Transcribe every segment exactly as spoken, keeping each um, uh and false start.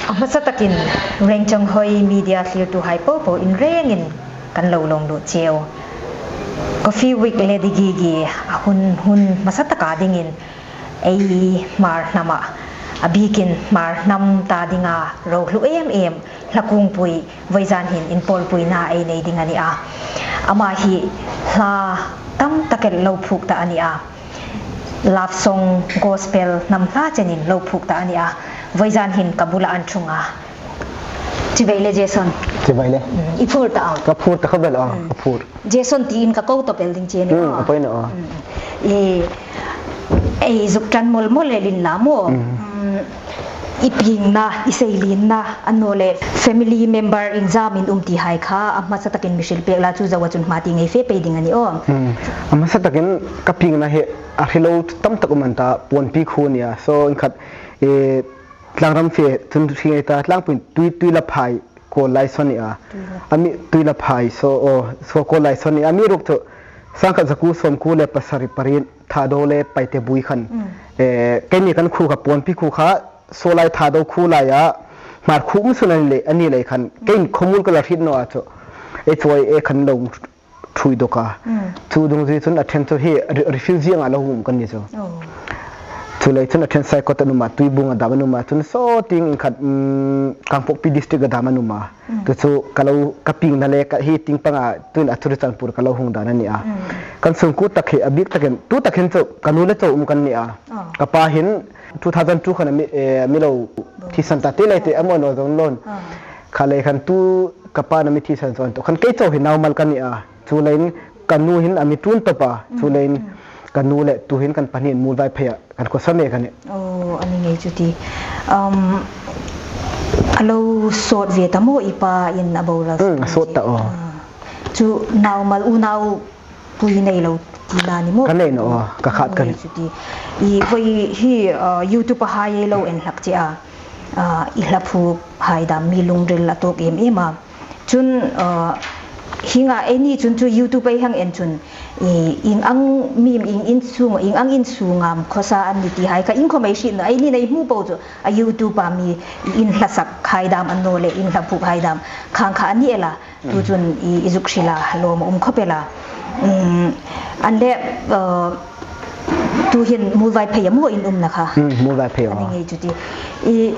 A hmasa takin Rengchang Hoi Media thlirtuhai popo in rengin kan lo lawm lut cheu. Coffee Week le Digigi a hun hun hmasa taka dingin ei Hmar hnama, a bikin Hmar hnam ta dinga ro hlu em em Hla Kungpui vawizan hin inpawlpuina ei nei ding a ni a. Ama hi hla tam tak el lo phuok ta a ni a. Love song, gospel, hnam hla chenin lo phuok ta a ni a. Vawizan hin ka bula an ṭhung a. Chibai le Jason. Chibai le. Mm, i phur ta a. Ka phur ta kha bel a, mm, ka phur. Jason tiin ka ko tawp el ding che ni. Mm, a. A poi na a. Mm. I, ei zuk ṭan mol mol el inla maw. Mm. Mm, i piengna, i seilinna, annawleh family member iengzamin um ti hai kha, a hmasa takin mi hril pek la chu zoa chun hma ti ngei fe pei ding a ni aw. Hmm. A hmasa takin ka piengna hi a hrilo tam tak um an ta, Puonpi khuo a ni a. So, inkhat, eh, Tlangram fe, chun hring ei ta, Tlangpuiin tui, tui la phai, kawl lai saw a ni a. Tui la. A mi tui la phai, so, oh, so kawl lai saw a ni a. Amiruokchu, sangkhat zakuo sawmkuo le pasari parin, Thado le Paite bui khan. Mm. Eh, keini kan khuo kha, Puonpi khuo kha, saw lai Thado khuo laia, Hmar khuo um sun a ni lei, a ni lei khan. Kein khawmuol ka la hriet naw a chu. Ei chawi e khan lo ṭhuoi dawk a. Mm. Chu dungzui chun a ṭhen chu hi re-, refugee anga lo hung um kan ni chu. Oh. Chu lei chun a ṭhen Saikot an um a, Tuibung a dam an um a, chun saw tieng inkhat, mm, Kangpokpi district a dam an um a. Mm. Chu chu ka lo, ka piengna le ka hi tieng panga tuin a Churachandpur ka lo hung dan a ni a. Mm. Kan sungkuo tak hi a bik takin, tu tak hin chu ka nu le chau um kan ni a. Oh. Ka pa hin two thousand two khan a mi, eh, mi lo thisan ta ti lei ti a maw naw zong lon. Oh. Kha lei khan tu ka pa'n a mi thisan sawn tu khan kei chau hi nau mal ka ni a. Chu leiin ka nu hin a mi ṭhuoi tawp a. Mm. Chu leiin, mm, ka nu le tu hin kan pahni hin Muolvaiphei a kan khawsa mek a nih. Oh, a ni ngei chu ti. Um, a lo sawt ve ta maw i pain a boral? Mm, a sawt ta aw. Ah. Chu nau mal unau pui nei lo ti la ni maw? Ka nei naw aw, ka khat ka ni. A ni ngei chu ti. I voi hi, uh, YouTube-a hai ei lo en hlak che a. Ah, i hla phuok hai dam mi lungril a tawk em em a. Chun, ah, hienga eini chun chu YouTube ei hang en chun, i, ieng ang mi, ieng insung, ieng ang insung am khawsa an ni ti hai kha iengkhawm ei hriet naw, eini nei hmu po chu a YouTube-a mi inhla sak hai dam annawleh inhla phuok hai dam khang kha a ni el a. Tu chun i, i zuk hril a, lawm a um khawp el a. Um, an le, uh, tu hin Muolvaiphei a maw in umna kha? Hmm, Muolvaiphei a. A ni ngei chu ti. I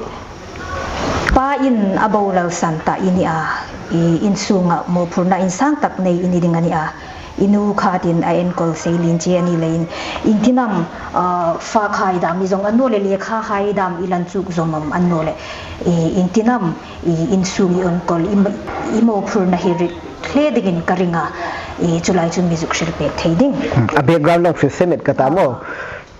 pain a boral san ta i ni a. I insunga mawphurna insang tak nei i ni ding a ni a. I nu kha tin a enkawl seilin che a ni leiin. Iengtin am, uh, fak hai dam i zong annawleh lekha hai dam i lan chuk zawm am annawleh. I iengtin am i insung i enkawl, i, i mawphurna hi rik hle dingin ka ring a, i chu lai chu mi zuk hril pek thei ding. A background lo hril se met ka ta maw.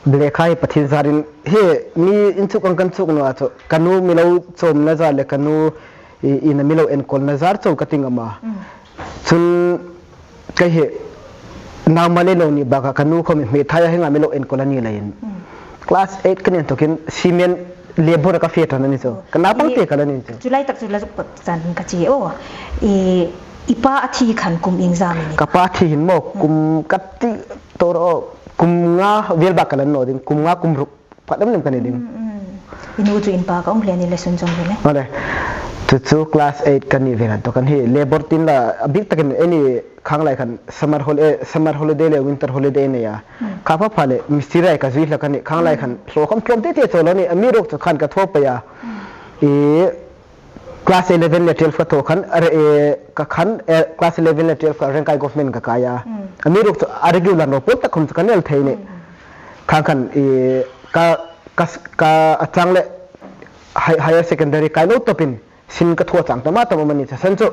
Lekha hi Pathien zarin hi mi inchuk ang kan chuk naw a chu. Ka nu mi lo chawmna zar le ka nu i, ina mi lo enkawlna zar chau ka ti ngam a. Mm. Chun kei hi nau mal ei lo ni bakah ka nu khawm hi hmethaia hienga mi lo enkawl a ni leiin. Mm. Class eight ka ni inthawkin cement labour-a ka fe ṭan a ni chu. Oh. Ka naupang te ka la ni chu. Chu lai tak chu la zuk pawt chan ka chi aw. I, i pa a thi khan kum iengzam i ni? Ka pa thi hin maw, mm, kum ka ti tawk ro, kum nga vel bak ka la ni naw ding, kum nga kum ruk phat em em ka ni ding. Mm, mm. I nu chu in park a um hle a ni le sun chawm ve le. Awle. Chu chu class eight ka ni ve inthawk khan hi labour tin la a bik takin eini khang lai khan summer hol-, eh, summer holiday le winter holiday nei a. Mm. Kha pha pha le mistiri-a ka zui hlak a nih, khang lai khan hlaw khawm tlawm tete chau lo ni, amiruokchu khan ka thaw pei a. Mm. I class eleven le twelve ka thaw khan, a re, eh, ka khan, eh, class eleven le twelve kha Rengkai Government ka kai a. Mm. Amiruokchu a regular naw pawl tak khawm chu ka ni el thei nih. Mm. Khang khan i ka, ka, ka a chang le hi-, higher secondary kai lo tawpin sin ka thaw chang tam a tam a ni chu. San chu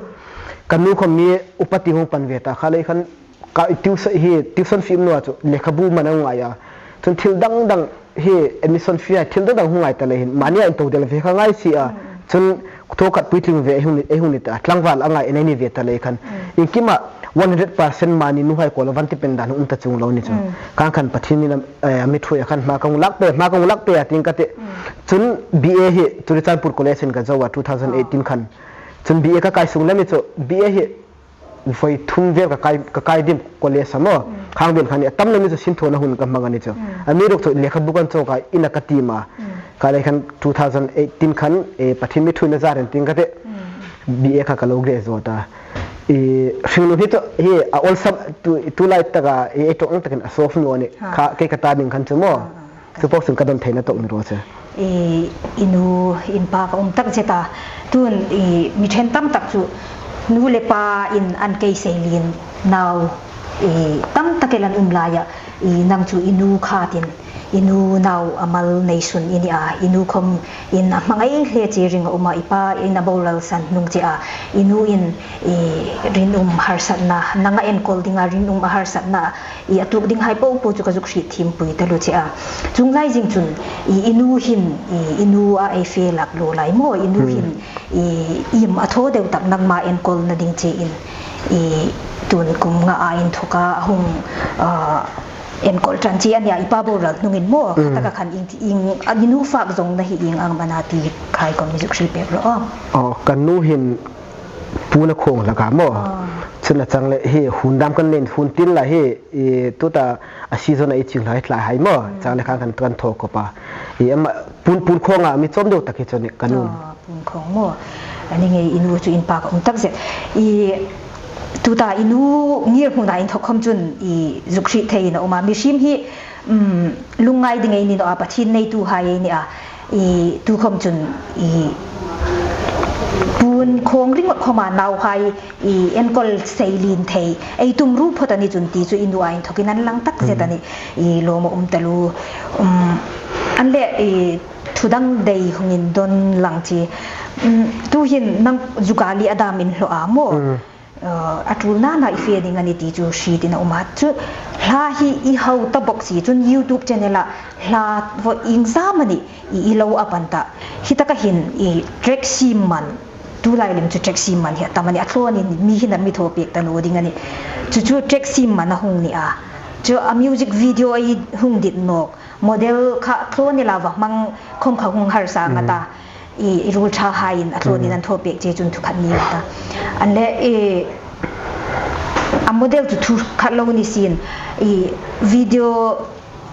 ka nu khawm mi upa ti hung pan ve ta kha lei khan ka tuition hi, tuition fee um naw a chu lekhabu man a ngai a. Chun thil dang dang hi admission fee a thil dang dang hung ngai ta lei hin mani a inthawk del ve kha ngai si a. Mm. Chun thaw khat puitling ve ei hung ni, ei hung ni ta, tlangval a ngai en ei ni ve ta lei khan. Mm. Iengkima one hundred percent mani nuhai kuoma van ti pen dan um ta chuong lo ni chu. Mm. Khang khan Pathienin a, eh, a mi ṭhuoi a khan hma ka hung lak pei, hma ka hung lak pei a ti ka ti. Mm. Chun B A hi Churachandpur College-in ka zo a two thousand eighteen khan. Chun B A ka kai sung lem hi chu B A hi voi thum vel ka kai, ka kai dim college-a maw. Mm. Khang vel khan a tam lem chu sinthawna hun ka hmang a ni chu. Amiruokchu lekhabu kan chawk a, ina ka tiem a. Ka lei khan two thousand eighteen khan, eh, Pathien mi thuoina zarin ting ka ti. B A kha ka lo graduate a. I, hringnun hi chu, hi a awlsam tu, tulai taka, i, ei tawk ang takin a soft naw ni. Kha, kei ka ta ding khan chu maw. Chu pawk chun ka don theina tawk ni ro che. I, i nu, in pa ka um tak zet a. Tun, i, mi ṭhen tam tak chu nu le pa in an kei sei lien nau, i, tam tak el an um laia, i, nang chu i nu khatin, i nu nau a mal nei sun i ni a, i nu khawm in a hmangai hle che ring a um a, i pa in a boral san hnung che a, i nu in, i, rinum harsatna, nanga enkawl dinga rinum a harsatna, i, a tuok dinghai po po chu ka zuk hriet thiempui taluo che a. Chuong lai zing chun, i, i nu hin, i, i nu a ei fe lak lo lai maw, i nu hin, i, iem a thaw deu tak nangma enkawlna ding che in, i, tun kum nga a inthawka a hung, ah, enkawl ṭan che a nia, i pa boral hnungin maw, kha taka khan ieng, ieng, a, i nu fak zawngna hi ieng ang am a na ti khai khawm mi zuk hril pek rawh aw. Aw, ka nu hin puon a khawng hlak a maw. Chun a chang le hi hun dam kan len hun tin la hi, i, tuta a season a i ching hlak hlak hai maw. Chang le khan kan, kan thaw khawp a. I, ama puon, puon khawng a mi chawm deu tak hi chu ni ka nu. Puon khawng maw. A ni ngei i nu chu in pa ka um tak zet. I, tuta i nu ngirhmuna inthawk khawm chun i zuk hriet thei in a um a. Mihriem hi, um, lungngai ding ei ni naw a, Pathien neituhai ei ni a. I, tu khawm chun, i, puon khawng ringawt khawma nauhai, i, enkawl sei lien thei ei tum ru phawt a ni chun ti chu i nu a inthawkin an lang tak zet a nih. I, lawm a um taluo. Um, an le, i, thu dang dei hung indon lang che. Um, tuhin nang zuk a li a dam in hlaw a maw. A, a tul nana i fe ding a ni ti chu hrietin a um a. Chu hla hi i hau ta bawk si chun YouTube channel-a hla vawi iengzam a ni i, i lo a pan ta. Hi taka hin i track siem man, tulai lem chu track siem man hi a tam a ni. A thlaw ni mi hin a mi thaw pek ta naw ding a ni. Chu chu track siem man a hung ni a. Chu a music video a i hung dit nawk. Model kha thlaw ni la va hmang khawm kha hung harsa nga ta. I, i ruol ṭhahaiin a thlawnin an thaw pek che chun thu khat ni ta. An le, i, a model chu thu khat lo ni sin, i, video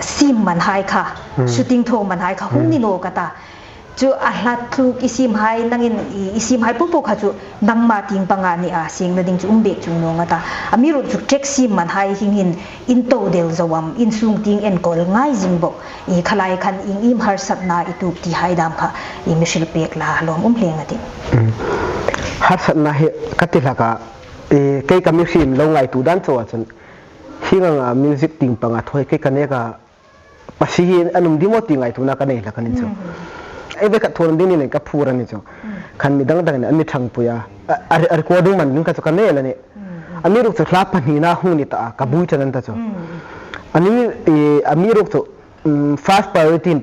siem man hai kha, shooting thaw man hai kha hung ni naw ka ta. Chu a hla tluk i siem hai nangin, i, i siem hai po po kha chu nangma tieng panga ni a, sengna ding chu um bek chu naw nga ta. Amiruokchu track siem man hai hieng hin in to del zo am, in sung tieng enkawl ngai zing bawk. I, khalai khan ieng im harsatna i tuok ti hai dam kha i mi hril pek la lawm um hle a tih. Mm. Harsatna hi ka ti hlak a, i, kei ka mihriem lo ngaituo dan chauha chun hieng anga music tieng panga thaw kei ka neka pasie hi an um ding maw ti ngaituona ka nei hlak a ni chu. Mm. Ei ve khat thaw ding ni leng ka phur a ni chu. Mm. Khan mi dang dangin an mi ṭhangpui a, a, a, a recording man ding kha chu ka nei a ni. Mm. Amiruokchu hla pahnina hung ni ta a, ka buoi ṭan an ta chu. Mm. A ni, i, amiruokchu um, first priority in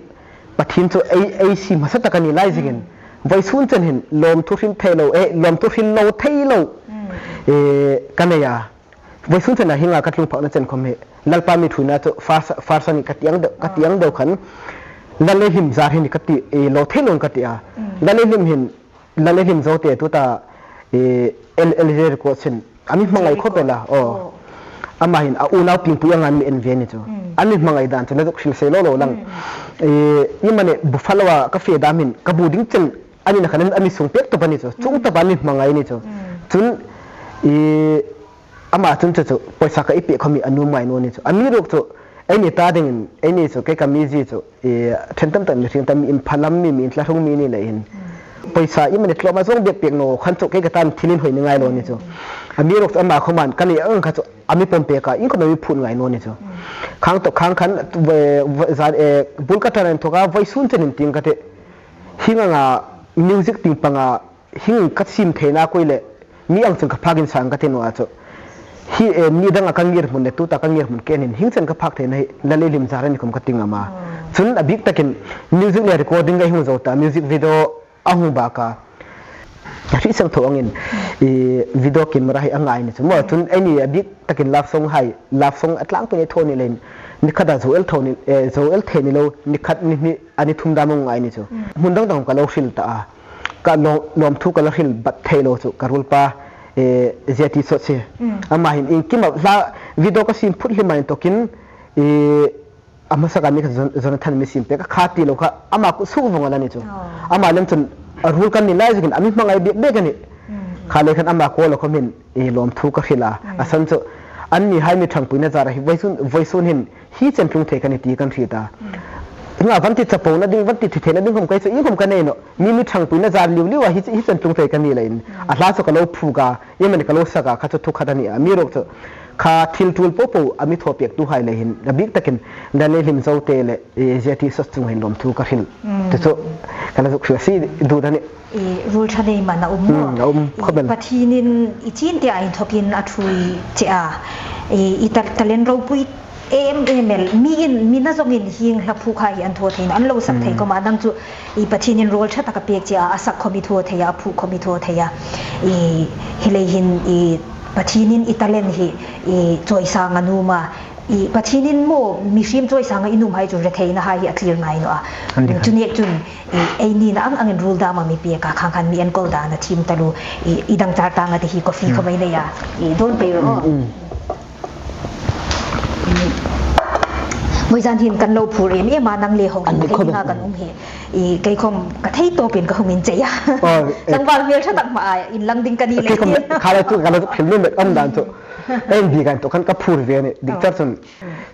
Pathien chu ei, ei sie hmasa tak a ni lai zingin. Mm. Vawisun chen hin lawmthu hril thei lo, eh, lawmthu hril lo thei lo, mm, eh, ka nei a. Vawisun chena hienga ka tlung phakna chen khawm hi Lalpa mi thuoina chu first, first a ni ka ti ang deu, ka ti ang deu khan. Lal le hlim zar hi ni ka ti, eh, lo thei lo ka ti a. Mm. Lal le hlim hin Lal le hlim zo te tuta, eh, L-, L J Records-in a mi hmangai khawp el a, aw. Aw. Ama hin a unau Piengpui anga an mi en ve ni chu. Mm. An mi hmangai dan chu la zuk hril sei lo lo lang. Mm. Eh, i mani Buffalo-a ka fe dam hin ka bu ding chen a ni na khan a mi sung pek tawp a ni chu. Chuong tawp a mi hmangai ni chu. Mm. Chun, eh, Ama chun chu chu, pawisa ka i pek khawm hi a nuom ngai naw ni chu. Amiruokchu, eini ta dingin, eini chu, kei ka mi zie chu, i, ṭhen tam tak mi hring tam, mi inphalam mi, mi inthlahrung mi ni leiin. Pawisa i mani tlawma zawng bek pek naw khan chu, kei ka tan thil inhawi ni ngai lo ni chu. Amiruokchu ama khawmin, ka nei ang kha chu, a mi pawm pek a, in khawm a mi phut ngai naw ni chu. Khang tawk khang khan, ve, ve, zan, e, bul ka ṭan inthawka, vawisun chen in tieng ka ti. Hieng anga music tieng panga, hieng ka siem theina kuoi le, mi ang chen ka phak insang ka ti naw a chu. Hi, eh, mi danga ka ngirhmun le tuta ka ngirhmun ken hin, hieng chen ka phak theina hi, Lal le hlim zar a ni khawm ka ti ngam a. Oh. Chun a bik takin music le recording ka hung zo ta, music video a hung bak a. A hriet seng tho angin, i, video camera hi a ngai ni chu maw. Chun eini a bik takin love song hai, love song a tlangpui ni thaw ni leiin, ni khata zo el tho ni, eh, zo el thei ni lo, ni khat ni hni, a ni thum dam a ngai ni chu. Mm. Hmun dang dang ka lo hril ta a. Ka lawm, lawmthu ka la hril bat thei lo chu, ka ruolpa, E, zia ti sawt si. Mm. Ama hin iengkima hla video ka siem phut hlim a inthawkin, e, a hmasa kha mi kha Jon-, Jonathan mi siem pek kha ti lo kha ama kut suk vong a la ni chu. Oh. Ama lem chun a ruol kan ni lai zokin a mi hmangai bek bek a nih. Mm, mm. Kha le khan ama kuoma khawm hin, e, lawmthu ka hril a. Mm. A san chu anni hai mi ṭhangpuina zar a hi vawisun, vawisun hin hi chen tlung thei ka ni ti kan hriet a. Mm. Nga van ti chapona ding, van ti thi theina ding khawm ka ni chu, iengkhawm ka nei nawh. Mi mi ṭhangpuina zar liu liu a hi, hi chen tlung thei ka ni leiin. Mm. A hla chu ka lo phuok a, iemani ka lo sak a, kha chu thu khat a nih a. Amiruokchu kha thil tul popo a mi thaw pektuhai lei hin a bik takin Daniel Hlimzote le, e, zia ti sawt chunga hin lawmthu ka hril. Mm. Chu chu ka la zuk hril si duda ni. I ruol ṭha nei man a um maw? Mm, a um khawp el. I Pathienin i chîn te a inthawkin a ṭhuoi che a. I, i ta-, talent ropui em em el, miin, mi na zawngin hieng hla phuok kha hi an thaw thei naw, an lo sak thei. Mm. Khawma nang chu i Pathienin ruol ṭha tak a pek che a, a sak khawm i thaw thei a, a phuok khawm i thaw thei a. I, hi lei hin i Pathienin i talent hi i chawisang a nuom a. I Pathienin maw mihriem chawisanga i nuomhai chu retheina hai hi a thlir ngai naw a. An ti kha. Chu nek chun i, ei nina ang angin ruol dam a mi pek a, khang khan mi enkawl dan a thiem taluo. I, i dangchar tang a ti hi coffee khawm ei nei a. I dawn pei ro. Mm, mm. Vawizan hin kan lo phur em em a, nang le hung thei dinga kan um hi. I, kei khawm ka thei tawpin ka hung inchei a. Oh, eh. Tlangval hmel ṭha tak hmaa inlang ding ka ni lei. Kei khawm kha la chu, kha la chu hril nuom met a um dan chu. Ei inbi kan thaw khan ka phur ve a nih. Dik char chun.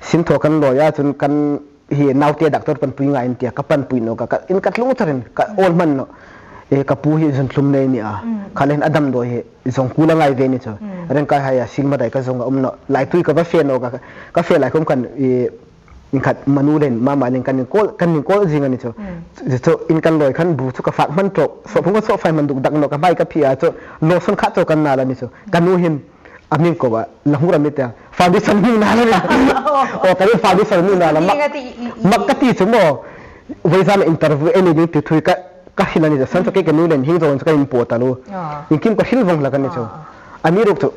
Sin thaw kan lawi a chun kan hi naute doctor panpui ngai an tia, ka panpui nawk a, ka, in ka tlung charin, ka awl hman nawh. E, ka pu hi zunthlum nei a nih a. Mm. Kha le hin a damdawi hi zawng kul a ngai ve ni chu. Mm. Rengkai haia silmadai ka zawng a um nawh. Laitui ka va fe nawk a, ka, ka fe lai khawm khan, e, inkhat manu le mama le kan inkawl, kan inkawl zing a ni chu. Mm. Chu, chu in kan lawi khan bu chu ka fak hman tawk. Sawp hung ka sawp fai hman duk dak nawh, ka hmai ka phi a chu. Lotion khat chu kan nal a ni chu. Ka nu hin a mi ko a, la hung ram ni tia. Foundation mi nal a ni. Oh. Oh, ka foundation mi nal a. Mak, i, i, i, mak ka ti chu maw. Vawizan interview ei nei ding ti thu ka, ka hril a ni chu. San chu kei ka nu le hin zawng chu ka inpawt taluo. Ah. Iengkim ka hril vong hlak a ni chu. Ah. Amiruokchu,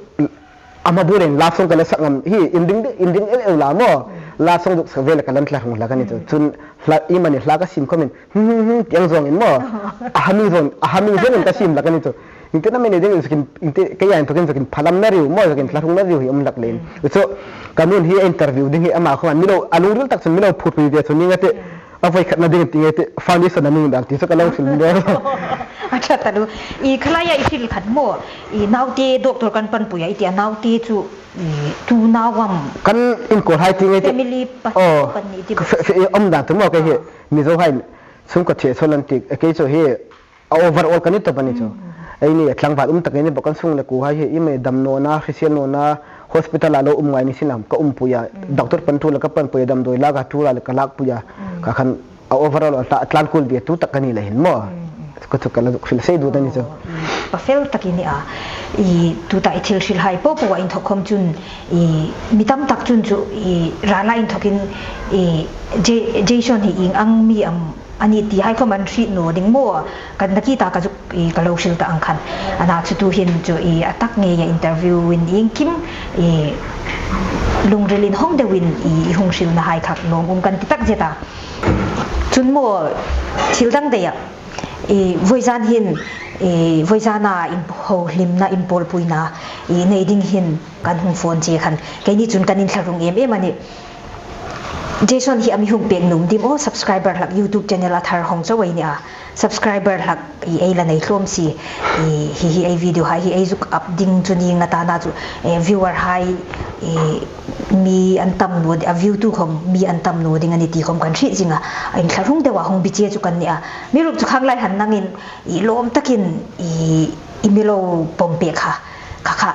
ama bu le love song ka la sak ngam hi, in ding, in ding el el la maw. Mm. Love song zuk sak ve le ka la thla hung hlak a ni chu. Mm. Chun hla, iemani hla ka siem khawmin, hmm, hmm, hmm, ti ang zawngin maw. Oh. A humming zawng, a humming zawngin ka siem hlak a ni chu. Iengtin am ei nei ding, iengtin, iengtin, kei a inthawkin zokin phalam na riu maw, zokin thla hung na riu hi um hlak leiin. Mm. Chu ka nun hi interview ding hi ama khawm mi lo, a lungril tak chun mi lo phurpui ve chu ni nga te, mm, a voi khat na ding ti nge te, foundation a mi nal ti chu ka lo hril ve. A ṭha taluo. I kha laia i hril khat maw, i naute doctor kan panpui a, i tia naute chu, i tu nau am. Kan inkawl hai ti nge te. Family pa-, oh, pan ni ti ka fe-, fe-, um dan tu maw kei hi. Ah. Mizo hai, sum ka thie chhol an ti, kei chu hi, a overall ka ni tawp a ni chu. Mm, mm. Eini a tlangval um tak eini bawk an sung le kuo hai hi, iemani dam nawna, hrisel nawna, hospital a lo um ngai ni sien lam ka umpui a, mm, doctor pan thu le ka panpui a, damdawi lak a thu le ka lakpui a, mm, kha khan a overall a tla-, tlan kul ve tu tak ka ni le hin maw. Mm, mm. Ka chu ka la zuk hril sei duda ni chu. Oh, i pa fel tak i ni a. I tuta i thil hril hai popo a inthok khawm chun, i mi tam tak chun chu, i rala inthokin, i Je-, Jason hi ieng ang mi am a ni ti hai khawm an hriet naw ding maw? Ka, nakie ta ka zuk, i, ka lo hril ta ang khan. Ana chu tuhin chu, i, a tak ngeia interview-in iengkim, i, lungrilin hawng deuin, i, i hung hrilna hai kha lawm um kan ti takzet a. Chun maw, thil dang deia, i, vawizan hin, i, vawizana inhoulimna, inpawlpuina, i, nei ding hin kan hung phone che khan. Keini chun kan inthlahrung em em a nih. Jason hi a mi hung pek nuom dim aw, subscriber hlak YouTube channel a thar hawng chau ei ni a. Subscriber hlak i ei la nei hlawm si. I, hi hi ei video hai hi ei zuk up ding chu ni nga ta na chu, eh, viewer hai, eh, mi an tam naw di-, a view tu khawm mi an tam naw ding a ni ti khawm kan hriet zing a. A inthlahrung deu a hung bi che chu kan ni a. Amiruokchu khang lai han nangin i lawm takin i, i mi lo pawm pek kha. Kha kha.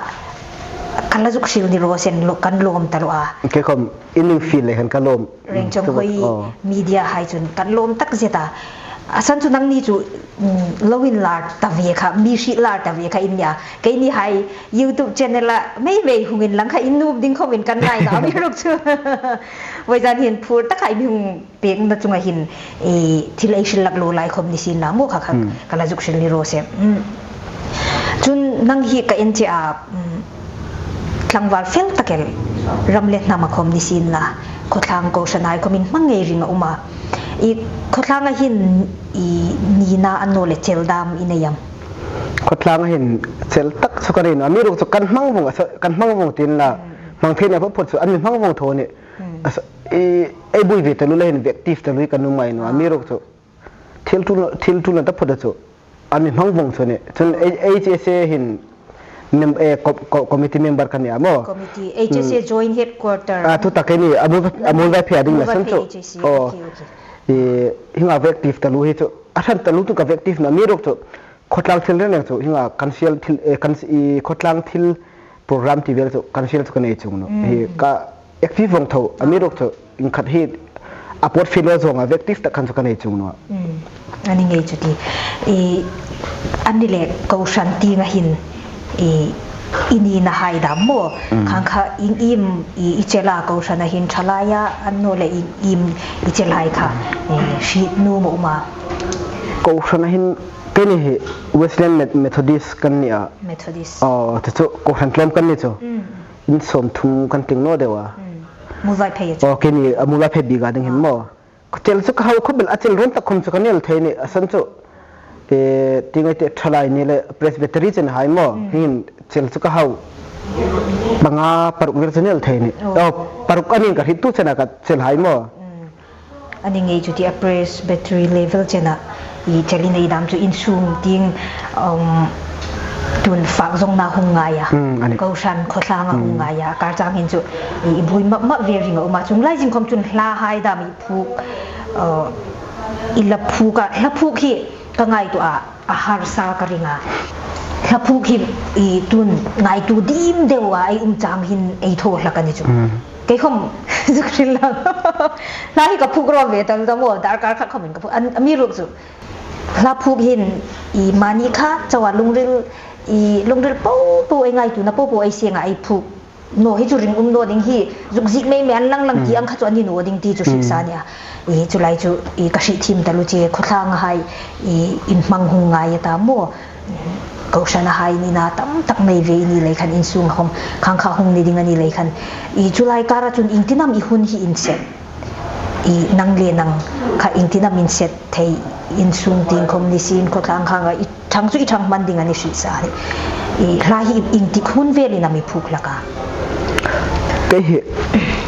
Kan la zuk hril ni raw se, lo, kan lawm ta lo a. Kei khawm in ning feel le khan ka lawm. Rengchawng Hoi, oh, media hai chun kan lawm takzet a. A san chu nangni chu, mm, lo inlar ta ve kha, mi hriet lar ta ve kha in nia. Keini hai YouTube channel-a mei mei hung inlang kha in nuom ding khawmin kan ngai naw, amiruokchu. Vawizan hin phur tak hai mi hung pekna chunga hin, eh, thil ei hril lak lo lai khawm ni sien la maw kha kha, hmm, ka la zuk hril ni raw se. Hmm. Chun nang hi ka en che a, hmm, tlangval fel tak el, ram le hnama khawm ni sien la, khawthlang kohran hai khawmin hmang ngei ring a um a. I khawthlanga hin i nina a naw le chel dam i nei am? Khawtlang hin chel tak chu ka nei naw a, amiruokchu kan hmang vong, asa, kan hmang vong tiin la, hmang theina phawt phawt chu an mi hmang vong tho a nih. Asa, i, ei buoi ve taluo le hin vek tif taluo ka nuom ngai naw a, amiruokchu thil ṭul, thil ṭulna taphawt chu an mi hmang vong chu a nih. Chun ei, ei H S A hin mem-, eh, co-, co-, committee member ka ni a maw. Committee, H S A Joint Headquarter. A, tu tak ei ni, a mul, a mul vai phe a ding la san chu. H S A, okay, okay. I, hienga vek tif taluo hi chu, a hran taluo tu ka vek tif naw a, amiruokchu khawtlang thil reng reng chu, hienga council thil, eh, kan, i, khawtlang thil program ti vel chu, council chu ka nei chuong naw a. Hi ka active vong tho, amiruokchu iengkhat hi a portfolio zawnga vek tif tak khan chu ka nei chuong naw a. A ni ngei chu ti. I, a ni le kohran tienga hin, i, i nina hai dam maw. Khang kha ieng iem i, i chel a kohrana hin ṭhalaia, a naw le ieng iem i chel hai kha, i, hriet nuom a um a. Kohrana hin keini hi Wesleyan Met-, Methodist kan ni a. Methodist. Aw, chu chu kohran tlawm kan ni chu. In sawmthum kan tling naw deu a. Mul vai phe chu. Aw, keini a mul vai phe bik a ding hin maw. Chel chu ka hau khawp el a, chel rawn tak khawm chu ka ni el thei a nih, a san chu. E, ti ngai ti ṭhalai ni le Presbytery chen hai maw. Hin chel chu ka hau. Panga paruk vel chu ni el thei a nih. Aw, paruk a nih ka hriet tu chena ka chel hai maw. A ni ngei chu ti a, Presbytery level chena i chel i nei dam chu insung tieng, um, tun fak zawngna hung ngai a. Kohran khawtlanga hung ngai a. Kar chang hin chu i, i buoi map map ve ring a um a. Chuong lai zing khawm chun hla hai dam i phuk, uh, i la phuk a. Hla phuk hi ka ngaituo a, a harsa ka ring a. Hla phuk hi i tun ngaituo dim deu a ei um chang hin ei thaw hlak a ni chu. Kei khawm zuk hril lang. Hla hi ka phuk ro ve tal ta maw, darkar khat khawmin ka phuk. An, amiruokchu hla phuk hin i mani kha chauha lungril, i lungril po po, ei ngaituona po po ei seng a ei phuk naw hi chu ring um naw ding hi, zuk ziek mei mei an lang lang ti ang kha chu a ni naw ding ti chu hriet sa a nih a. I, chu lai chu i ka hriet thiem taluo che, khawtlanga hai i inhmang hung ngai a ta maw. Kohranahai nina tam tak nei ve i ni lei khan, insung khawm khang kha hung ni ding a ni lei khan. I, chu lai kara chun iengtin am i hun hi in set, i nang le nang kha iengtin am in set thei, insung tieng khawm ni sien, khawtlang khanga i ṭhang chu i ṭhang hman ding a ni hriet sa a nih. I, hla hi iengtik hun velin am i phuk hlak a? Kei hi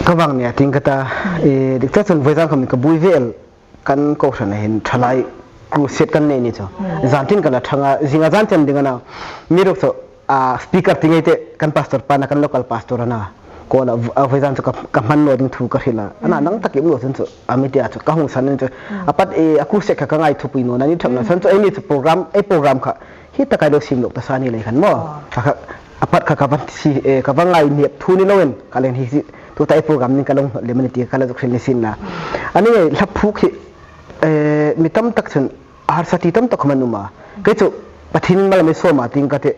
ka vang nia ting ka ta, i, dik ta chun vawizan khawm ka buoi ve el. Kan kohrana hin ṭhalai crusade kan nei ni chu. Zan tin ka la ṭhang a, zinga zan chen ding a na. Amiruokchu, a, speaker ti ngei ti kan pastor pa na, kan local pastor a na. Ko la, a, vawizan chu ka, ka hman naw ding thu ka hril a. A na, nang tak i um naw chun chu, a mi ti a chu ka hung san a ni chu. A pat, e, a crusade kha ka ngaithupui naw a ni ṭhak na. San chu ei ni chu program, ei program kha hi taka lo sim lo ta sa ni lei khan maw. Kha kha, a pat kha ka va si, e, ka va ngainep thu ni loin, ka leng hi si, tuta ei program ning ka lo hnawt lem a ni ti ka la zuk hril ni sien la. A ni ngei hla phuk hi, e, mi tam tak chun a harsa ti tam tak khawm an um a. Kei chu Pathienin mal mi sawm a ting ka ti.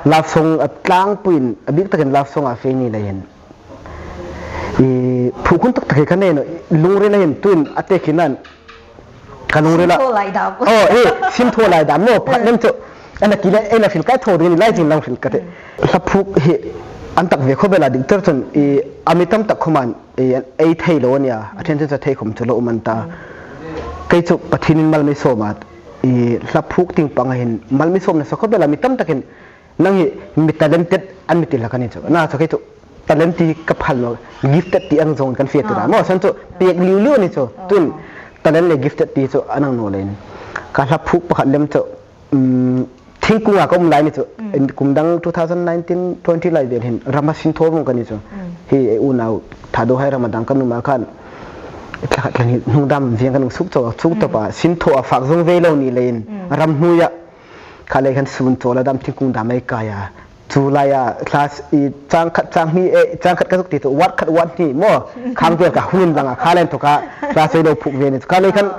Love song a tlangpuiin, a bik takin love song a fe ni leiin. I, phuk hun tak tak hi ka nei naw, lungrila hin tuin a tek hin an, ka lungrila. Sin thaw lai dam. Oh, e, sin thaw lai dam maw, phat lem chu. Ana kile, ei la hril kai thaw ding ni lai chin lang hril ka ti. Hla phuk hi an tak ve khawp el a, dik ta chun, i, a mi tam tak khawmin, i, ei thei lo a nia, a ṭhen chen chu thei khawm chu lo um an ta. Kei chu Pathienin mal mi sawm a, i, hla phuk tieng panga hin mal mi sawm nasa khawp el a, mi tam takin, nang hi mi talented an mi ti hlak a ni chu. Na chu kei chu talent ti ka phal naw, gifted ti ang zong kan fe ti ra. Maw san chu pek liu liu a ni chu. Tun talent le gifted ti chu a nang naw leiin. Ka hla phuk pakhat lem chu, um, thingkunga ka um lai ni chu. In kum dang two thousand nineteen twenty lai vel hin rama sin thaw vong ka ni chu. Hi ei unau Thadou hai rama dang kan um a khan. Thla khat lang hi hnung dam vieng kan suk chaw, suk tawpa, sin thaw a fak zong ve lo ni leiin. Ram hnuoia Kha lei khan sun chawl a dam, thingkung dam ei kai a. Chu laia hla s-, i chang khat, chang hni, e, chang khat ka zuk ti chu, ward khat, ward hni maw. Khang vel ka hung inlang a, kha lei inthawka hla sei lo phuk ve ni chu. Kha lei khan,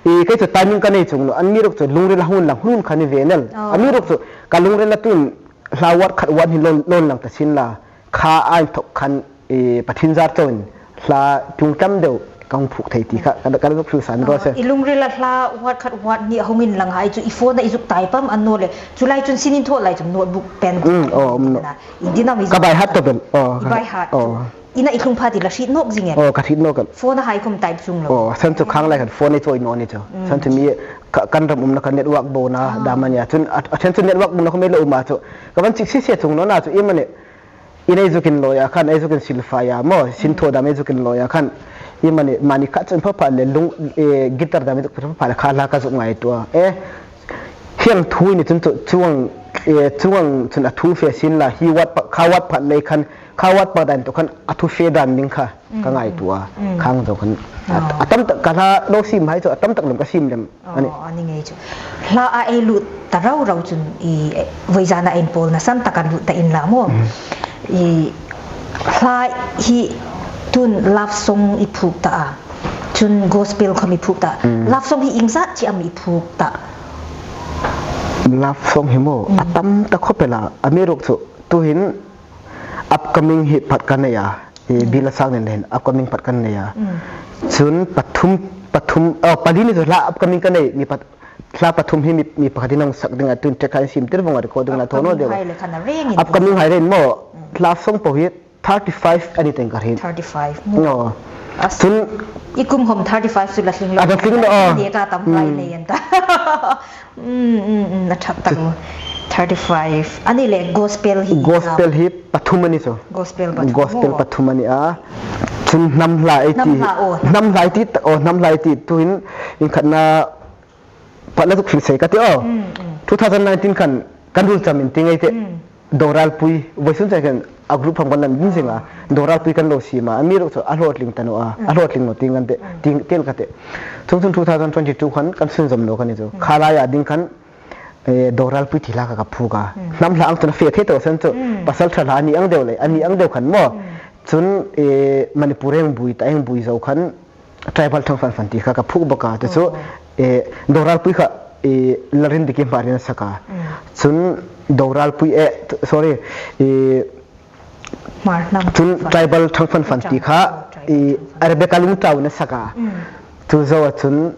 i, kei chu timing ka nei chuong naw. Amiruokchu lungrila hung inlang hun kha ni ve nel. Amiruokchu ka lungrila tun hla ward khat, ward hni lo, lo inlang ta sin la. Kha a inthawk khan, i, Pathien zar chauin hla tlung tam deu ka hung phuk thei ti kha, ka, ka zuk hril san raw se. I lungrila hla ward khat, ward hni a hung inlang hai chu i phone-a i zuk type am a naw le. Chu lai chun sin in thaw lai chun notebook pen. Mm, aw, um, no. I dinam i zuk. Ka by heart tawp el. Aw, i by heart chu. Aw. Ina i tlung pha ti la hriet nawk zing el. Aw, ka hriet nawk el. Phone-a hai khawm type chuong lo. Aw, san chu khang lai khan phone ei chawi naw ni chu. San chu mi Ka, kan ram umna kha network bo na dam a nia. Chun a, a ṭhen chu network bo na khom ei lo um a chu. Ka van chik si se chung naw na chu iemani. In ei zuk inlawi a khan, ei zuk insilfai a maw, sin thaw dam ei zuk inlawi a khan. Iemani, mani kha chun pha pha le lung, e, guitar dam ei zuk pha pha le kha hla ka zuk ngaituo a. E, hieng thu ni chun chu, chuong, e, chuong chun a thu fe sin la, hi wat pa, kha wat pha lei khan, kha wat pha dan tu khan a thu fe dan ding kha ka ngaituo a. Khang zo khan. A, a tam tak ka hla lo sim hai chu, a tam tak lem ka sim lem. Ani. Aw, ani ngei chu. Hla a ei lut ta rau rau chun i, e, voizana inpawlna san taka lut ta inla maw. I, hla hi tun love song i phuok ta a. Chun gospel khom i phuok ta. Love song hi iengzat chi am i phuok ta? Love song hi maw, a tam tak khop el a. Amiruokchu tuhin upcoming hi pakhat ka nei a. I, Bila Sangnen hin upcoming pakhat ka nei a. Chun pathum, pathum, oh, pali ni chu hla upcoming ka nei, mi pat, hla pathum hi mi, mi pakhatin a hung sak ding a, tun track hai sim tir vong a, recording la thaw naw deu. Upcoming hai le khan a reng in. Upcoming hai reng maw, hla song po hi thirty-five ani teng ka ring. Thirty-five maw. No. Chun i kum khom thirty-five chu la tling lo. A la tling lo, oh. Ni ka tam vai nei an ta. Mm, mm, mm, a ṭha tak. Thirty-five. Ani le gospel hi. Gospel hi pathum ani chu. Gospel pathum. Gospel pathum ani a. Chun hnam hla ei ti. Hnam hla, oh, hnam hla ei ti, oh, hnam hla ei ti. Tuhin inkhatna pakhat la zuk hril sei ka ti, oh. Two thousand nineteen khan kan ruol cham in ti ngei te. Doralpui, voisun chai khan a group hang kan lan ding zinga. Doralpui kan lo siem a. Amiruokchu a hlawtling ta naw a. A hlawtling naw ti ngan te. Ting tel ka ti. Chun chun two thousand twenty-two khan kan sunzawm naw ka ni chu. Kha laia ding khan, e, Doralpui ti hla kha ka phuok a. Hnam hla ang chun a fe thei tawp san chu. Pasalṭha hla a ni ang deu le, a ni ang deu khan maw. Chun, e, Manipur heng buoi ta, heng buoi zo khan tribal thangfanfan ti kha ka phuok bawk a. Chu chu, e, Doralpui kha, e, Lalrindiki Hmar in a sak a. Chun Doralpui, e, sorry, e, Hmar hnam chun thangfanfan. Tribal thangfanfan ti kha, oh, tribal thangfanfan. E, Rebecca Lungtau in a sak a. Chu zo a chun,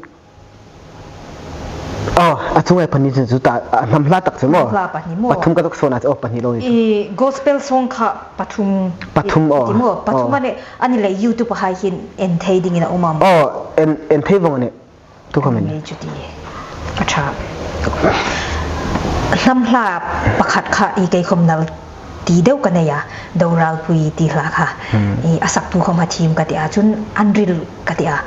oh, a chunga pahni chu chu ta, a hnam hla tak chu maw. Hnam hla pahni maw. Pathum ka zuk sawn a chu, oh, pahni lo ni. I gospel song kha pathum. Pathum, oh. Ti maw. Pathum ani, ani le YouTube-a hai hin en thei dingin a um am? Oh, en, en thei vong ani. Tu comment. Ani chu ti. A ṭha. Hnam hla pakhat kha i kei khom nal ti deu ka nei a, Doralpui ti hla kha. I a saktu khom a thiem ka ti a, chun an ril ka ti a.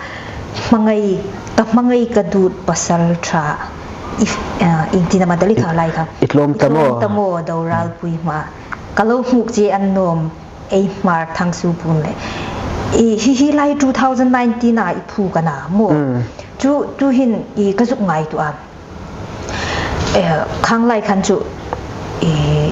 Hmangai, ka hmangai ka duot pasalṭha. If, ah, ieng tina ma dali kha lai kha. I tlawm ta maw. I tlawm ta maw, Doralpui hma. Ka lo hmuok che an nawm. Ei Hmar Thangsuo Pun le. I, hi, hi lai two thousand nineteen-a i phuok a na maw. Chu, chu hin i ka zuk ngaituo a. E, khang lai khan chu, i,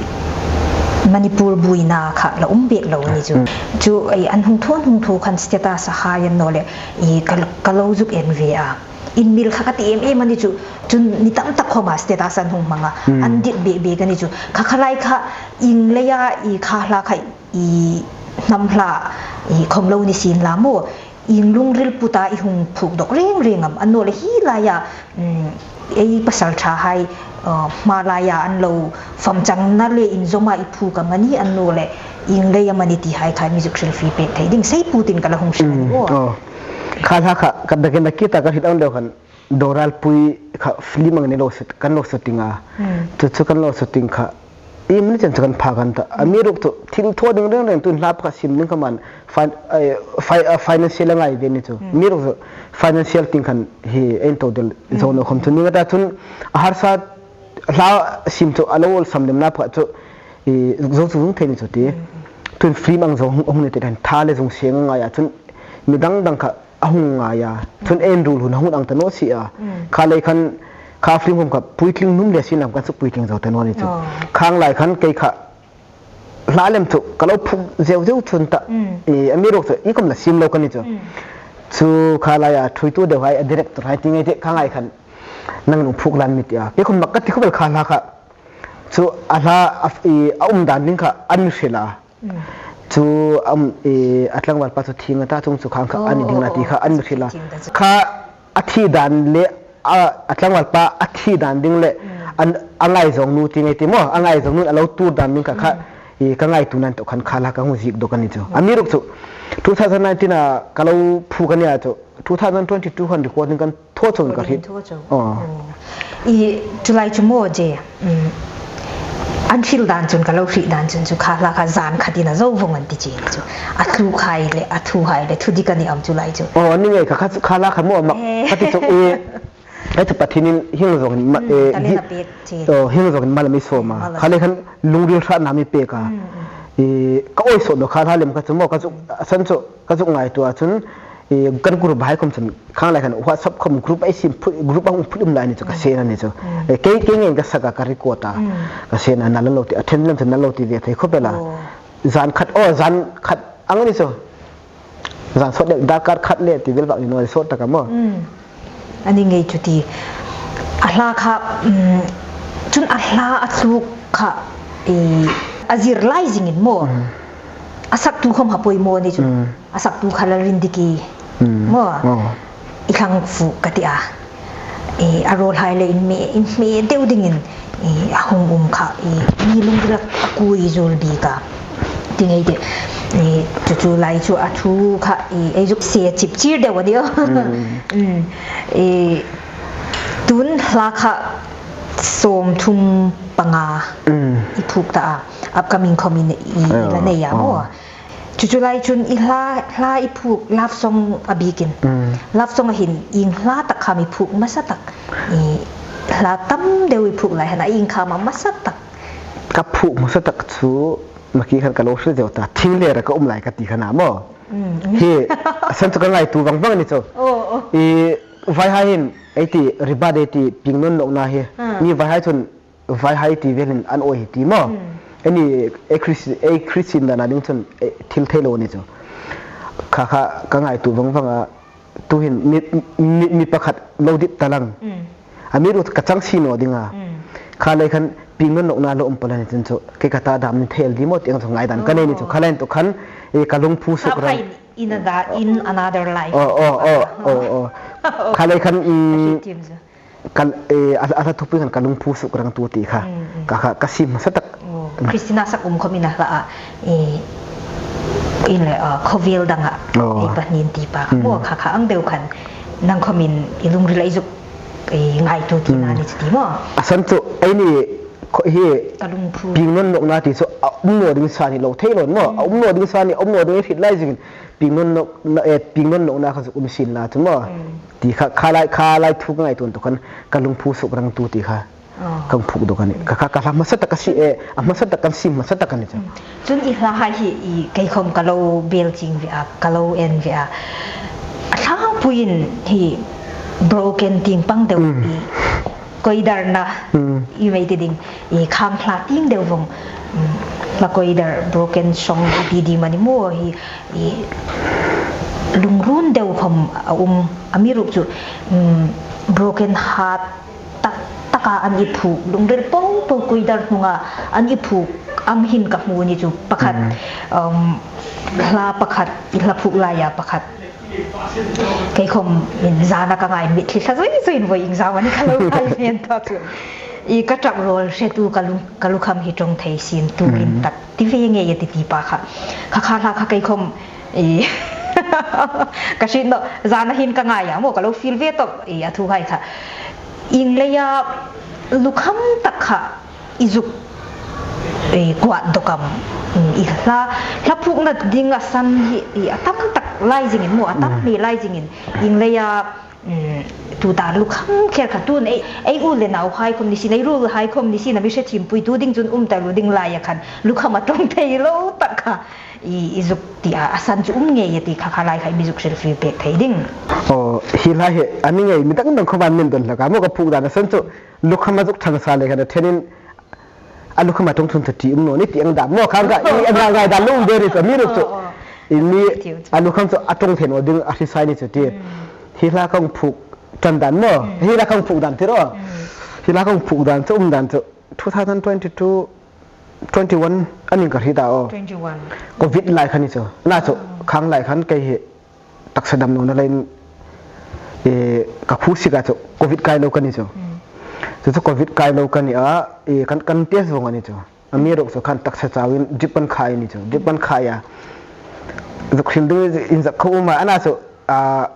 Manipur buoina kha la um bek lo ni chu. Chu, i, an hung thaw, hung thaw khan status-a hai an naw le, i, ka, ka lo zuk en ve a. Inmil kha ka ti em em a ni chu. Chun ni tam tak khoma status an hung hmang a. An dit bek bek a ni chu. Kha kha lai kha ieng leia i kha hla kha i hnam hla i khom lo ni sien la maw, ieng lungril puta i hung phuok dawk reng reng am, a naw le hi laia, um, ei pasalṭha hai, uh, hma laia an lo famchangna le inzawma i phuok am a ni, a naw le ieng lei am a ni ti hai kha mi zuk hrilfie pek thei ding sei putin ka la hung hril a ni aw. Kha hla kha ka dakin a kita ka hril ang deu khan. Doralpui kha film ang ni lo shoot, kan lo shooting a. Chu chu kan lo shooting kha. I mani chen chu kan phak an ta. Amiruokchu thil thaw ding reng reng tun hla pakhat sim ding kha man fin-, ai, fi-, ah, financial a ngai ve ni chu. Amiruokchu financial tieng khan hi ei to del zo naw khom chu ni nga ta chun a harsa hla sim chu a lo awlsam demna pakhat chu i zo chu zung thei ni chu ti. Tun film ang zo hung, hung ni te dan tha le zung seng a ngai a chun mi dang dang kha a hung ngai a. Chun en rul hun a hung ang ta naw si a. Kha lei khan kha film hung kha puitling hnum le sin lam kan suk puitling zo ta naw ni chu. Khang lai khan kei kha hla lem chu ka lo phuok zeu zeu chun ta. I, amiruokchu i kum la sim lo ka ni chu. Chu kha laia thuoitu deu hai a director hai ti ngei te kha ngai khan nang lung phuok lan mi ti a. Kei kum mak ka ti khop el kha hla kha. Chu a hla a, i, a um dan ding kha an mi hril a. Chu, um, i, a tlangval pa chu thi nga ta chung chu khang kha a ni ding la ti kha an mi hril a. Kha a thi dan le, a, a tlangval pa a thi dan ding le, an, a ngaizawng nu ti ngei ti maw, a ngaizawng nun a lo tuor dan ding kha kha, i, ka ngaituo nan to khan kha hla ka hung ziek dawk a ni chu. Amiruokchu, Two thousand nineteen-a ka lo phuk a nih a chu. Two thousand twenty-two khan recording kan thaw chun ka hriet. Recording thaw chun. Oh. Oh. I chu lai chu maw che. Mm. An hril dan chun ka lo hriet dan chun chu kha hla kha zan khatin a zo vong an ti che chu. A thu hai le, a thu hai le, thu dik a ni am chu lai chu. Oh, a ni ngei kha kha, kha hla kha maw ma. Eh. Ka ti chu e. Ai chu Pathienin hieng zawngin ma, mm, eh, talent hi, a pek che. Oh, hieng zawngin mal mi sawm a. Mal a sawm. Kha le khan lungril hratna mi pek a. Mm, mm. Eh, ka awi sawt naw kha hla lem kha chu maw, ka chu, mm, a san chu, ka chu ngaituo a chun, eh, kan group hai khom chun, khang lai khan WhatsApp khom group ei sim phu-, group a hung phut um lai ni chu, ka, mm, sen a ni chu. Mm. Eh, kei, kei ngeiin ka sak a, ka record a. Mm. Ka sen a, nal lo ti, a ṭhen lem chun nal lo ti ve thei khawp el a. Oh. Zan khat, oh, zan khat ang ni chu. Zan sawt le, darkar khat le ti vel vak ni naw, sawt tak a maw. Mm. A ni ngei chu ti. A hla kha, mm, chun a hla a thluk kha, eh, a zir lai zingin maw. Mm. A saktu khom ha poimaw ni chu. Mm. A saktu kha Lalrindiki. Mm. Maw. Oh. I thlang fuk ka ti a. Eh, a rawl hai le inhme, inhme deu dingin, eh, a hung um kha, eh, mi lungrila a kui zuol bik a. Ti ngei ti. Eh, chu chu lai chu a thu kha, eh, ei zuk se chip chir deu a ni aw. Mm. Mm. Eh, tun hla kha sawmthum panga, mm, i phuk ta a. Upcoming khomin i, ah, la nei a maw. Ah. Chu chu lai chun i hla, hla i phuk love song a bikin. Mm. Love song a hin ieng hla tak kham i phuk hmasa tak. I hla tam deu i phuk lai hana ieng kham a hmasa tak. Ka phuk hmasa tak chu nakie khan ka lo hril zeu ta. Thingler ka um lai ka ti khan a maw. Mm, mm. Hi, a san chu ka ngaituo vang vang ni chu. Oh, oh. I vaihai hin, ei ti, rebirth ei ti, pieng nawn nawkna hi. Ah. Mi vaihai chun vaihai ti velin an awi hi ti maw. Hmm. Ani, ei Chris-, ei Christian dana ding chun, eh, thil thei lo ni chu. Kha kha ka ngaituo vang vang a, tuhin mi, mi, mi pakhat lo dit ta lang. Hmm. Amiruokchu ka chang si naw ding a. Hmm. Kha lei khan pieng nawn nawkna lo um pal a ni chun chu, kei ka ta dam ni thei el di maw ti ang chu ngaidan ka nei ni chu. Oh. Kha lei tu khan, eh, ka lungphu suk rang. Kha phai in a da, in another life. Oh, oh, oh, oh, oh. Kha lei khan, mm, ka hriet thiem chu. Ka, eh, a, a hla thupui khan ka lungphu suk rang tu ti kha. Mm, mm. Ka kha, ka sim hmasa tak. Oh, Christina sak um khomin a hla a, eh, in le, ah, khawvel danga, oh, ei pahnin ti pa kha. Mm. Maw kha kha ang deu khan, nang khomin i lungrila i zuk, eh, ngaituo ti na ni chu ti maw. A san chu, ei ni, kho-, hi, ka lungphu. Pieng nawn nawkna ti chu, a um naw ding sa ni lo thei lo maw. Mm. A um naw ding sa ni, a um naw ding hriet lai zingin. Pieng nawn nawk, na, eh, pieng nawn nawkna kha chu um sien la chu maw. Mm. Ti kha, kha lai, kha lai thu ka ngaituo tu khan ka lungphu suk rang tu ti kha. Oh. Kan phuk dawk a nih. Kha, kha, ka hla hmasa tak ka si, eh, a hmasa tak kan sim hmasa tak a ni chu. Mm. Chun i hla hai hi, i kei khom ka lo bel ching ve a, ka lo en ve a. A tlangpuiin hi broken tieng pang deu, mm, i koidarna, mm, i mei ti ding, i khang hla tieng deu vong, mm, hla koidar broken song i ti ding a ni maw hi, i lungrun deu khom a um, amiruokchu, mm, broken heart tak taka an i phuk, lungril po po koidar hnunga an i phuk ang hin ka hmu ni chu pakhat, mm, um, hla pakhat, i hla phuk laia pakhat. Kei khom in zana ka ngai mitthli thla zui zui in voi in zau a ni ka lo ngai ven ta chu. I ka ṭap rawl hretu ka lung, ka lukham hi ṭawng thei sien tu, mm, in tak ti ve ngei a ti ti pa kha. Kha kha hla kha kei khom, i, ka hriet naw, zana hin ka ngai a maw, ka lo feel ve tawp, i, a thu hai kha. Ieng leia lukham tak kha i zuk, eh, kuat dawk am, mm, i hla, hla phukna ding a san hi, i, a tam tak lai zingin maw, a tam, mm, hle lai zingin, ieng leia, mm, tuta lukham kher kha tun ei, ei u le nau hai khom ni sien, ei ruol hai khom ni sien, a mi hre thiem pui tu ding chun um ta lo ding laia khan, lukham a ṭawng thei lo tak kha, i, i zuk ti a, a san chu um ngei a ti kha, kha lai kha i mi zuk hrilfie pek thei ding. Oh, hi hla hi, a ni ngei mi dang dang khom an min don hlak a, maw ka phuk dan a san chu, lukham a zuk ṭhang sa le khan a ṭhenin, a lukham a ṭawng thun tha ti um naw ni ti ang dam maw khang ka i a ngai ngai dan lo um ve ri chu amiruokchu. Oh, oh. I mi a lukham chu a ṭawng thei naw ding a hrisai ni chu ti. Mm. Hi hla kan phuk ṭan dan maw. Mm. Hi hla kan phuk dan ti ro. Mm. Hi hla kan phuk dan chu um dan chu two thousand twenty-two, twenty-one a ni ka hriet a aw. Twenty-one. Covid lai khan ni chu. Na chu, oh, khang lai khan kei hi taksa dam nawna leiin, eh, ka khuo sika chu covid kai lo ka ni chu. Mm. Chu chu covid kai lo ka ni a, eh, kan, kan test vong a ni chu. Amiruokchu khan taksa chauin drip kan khai a ni chu. Drip kan khai a. zuk hril ding inzak kha um a, ana chu, a,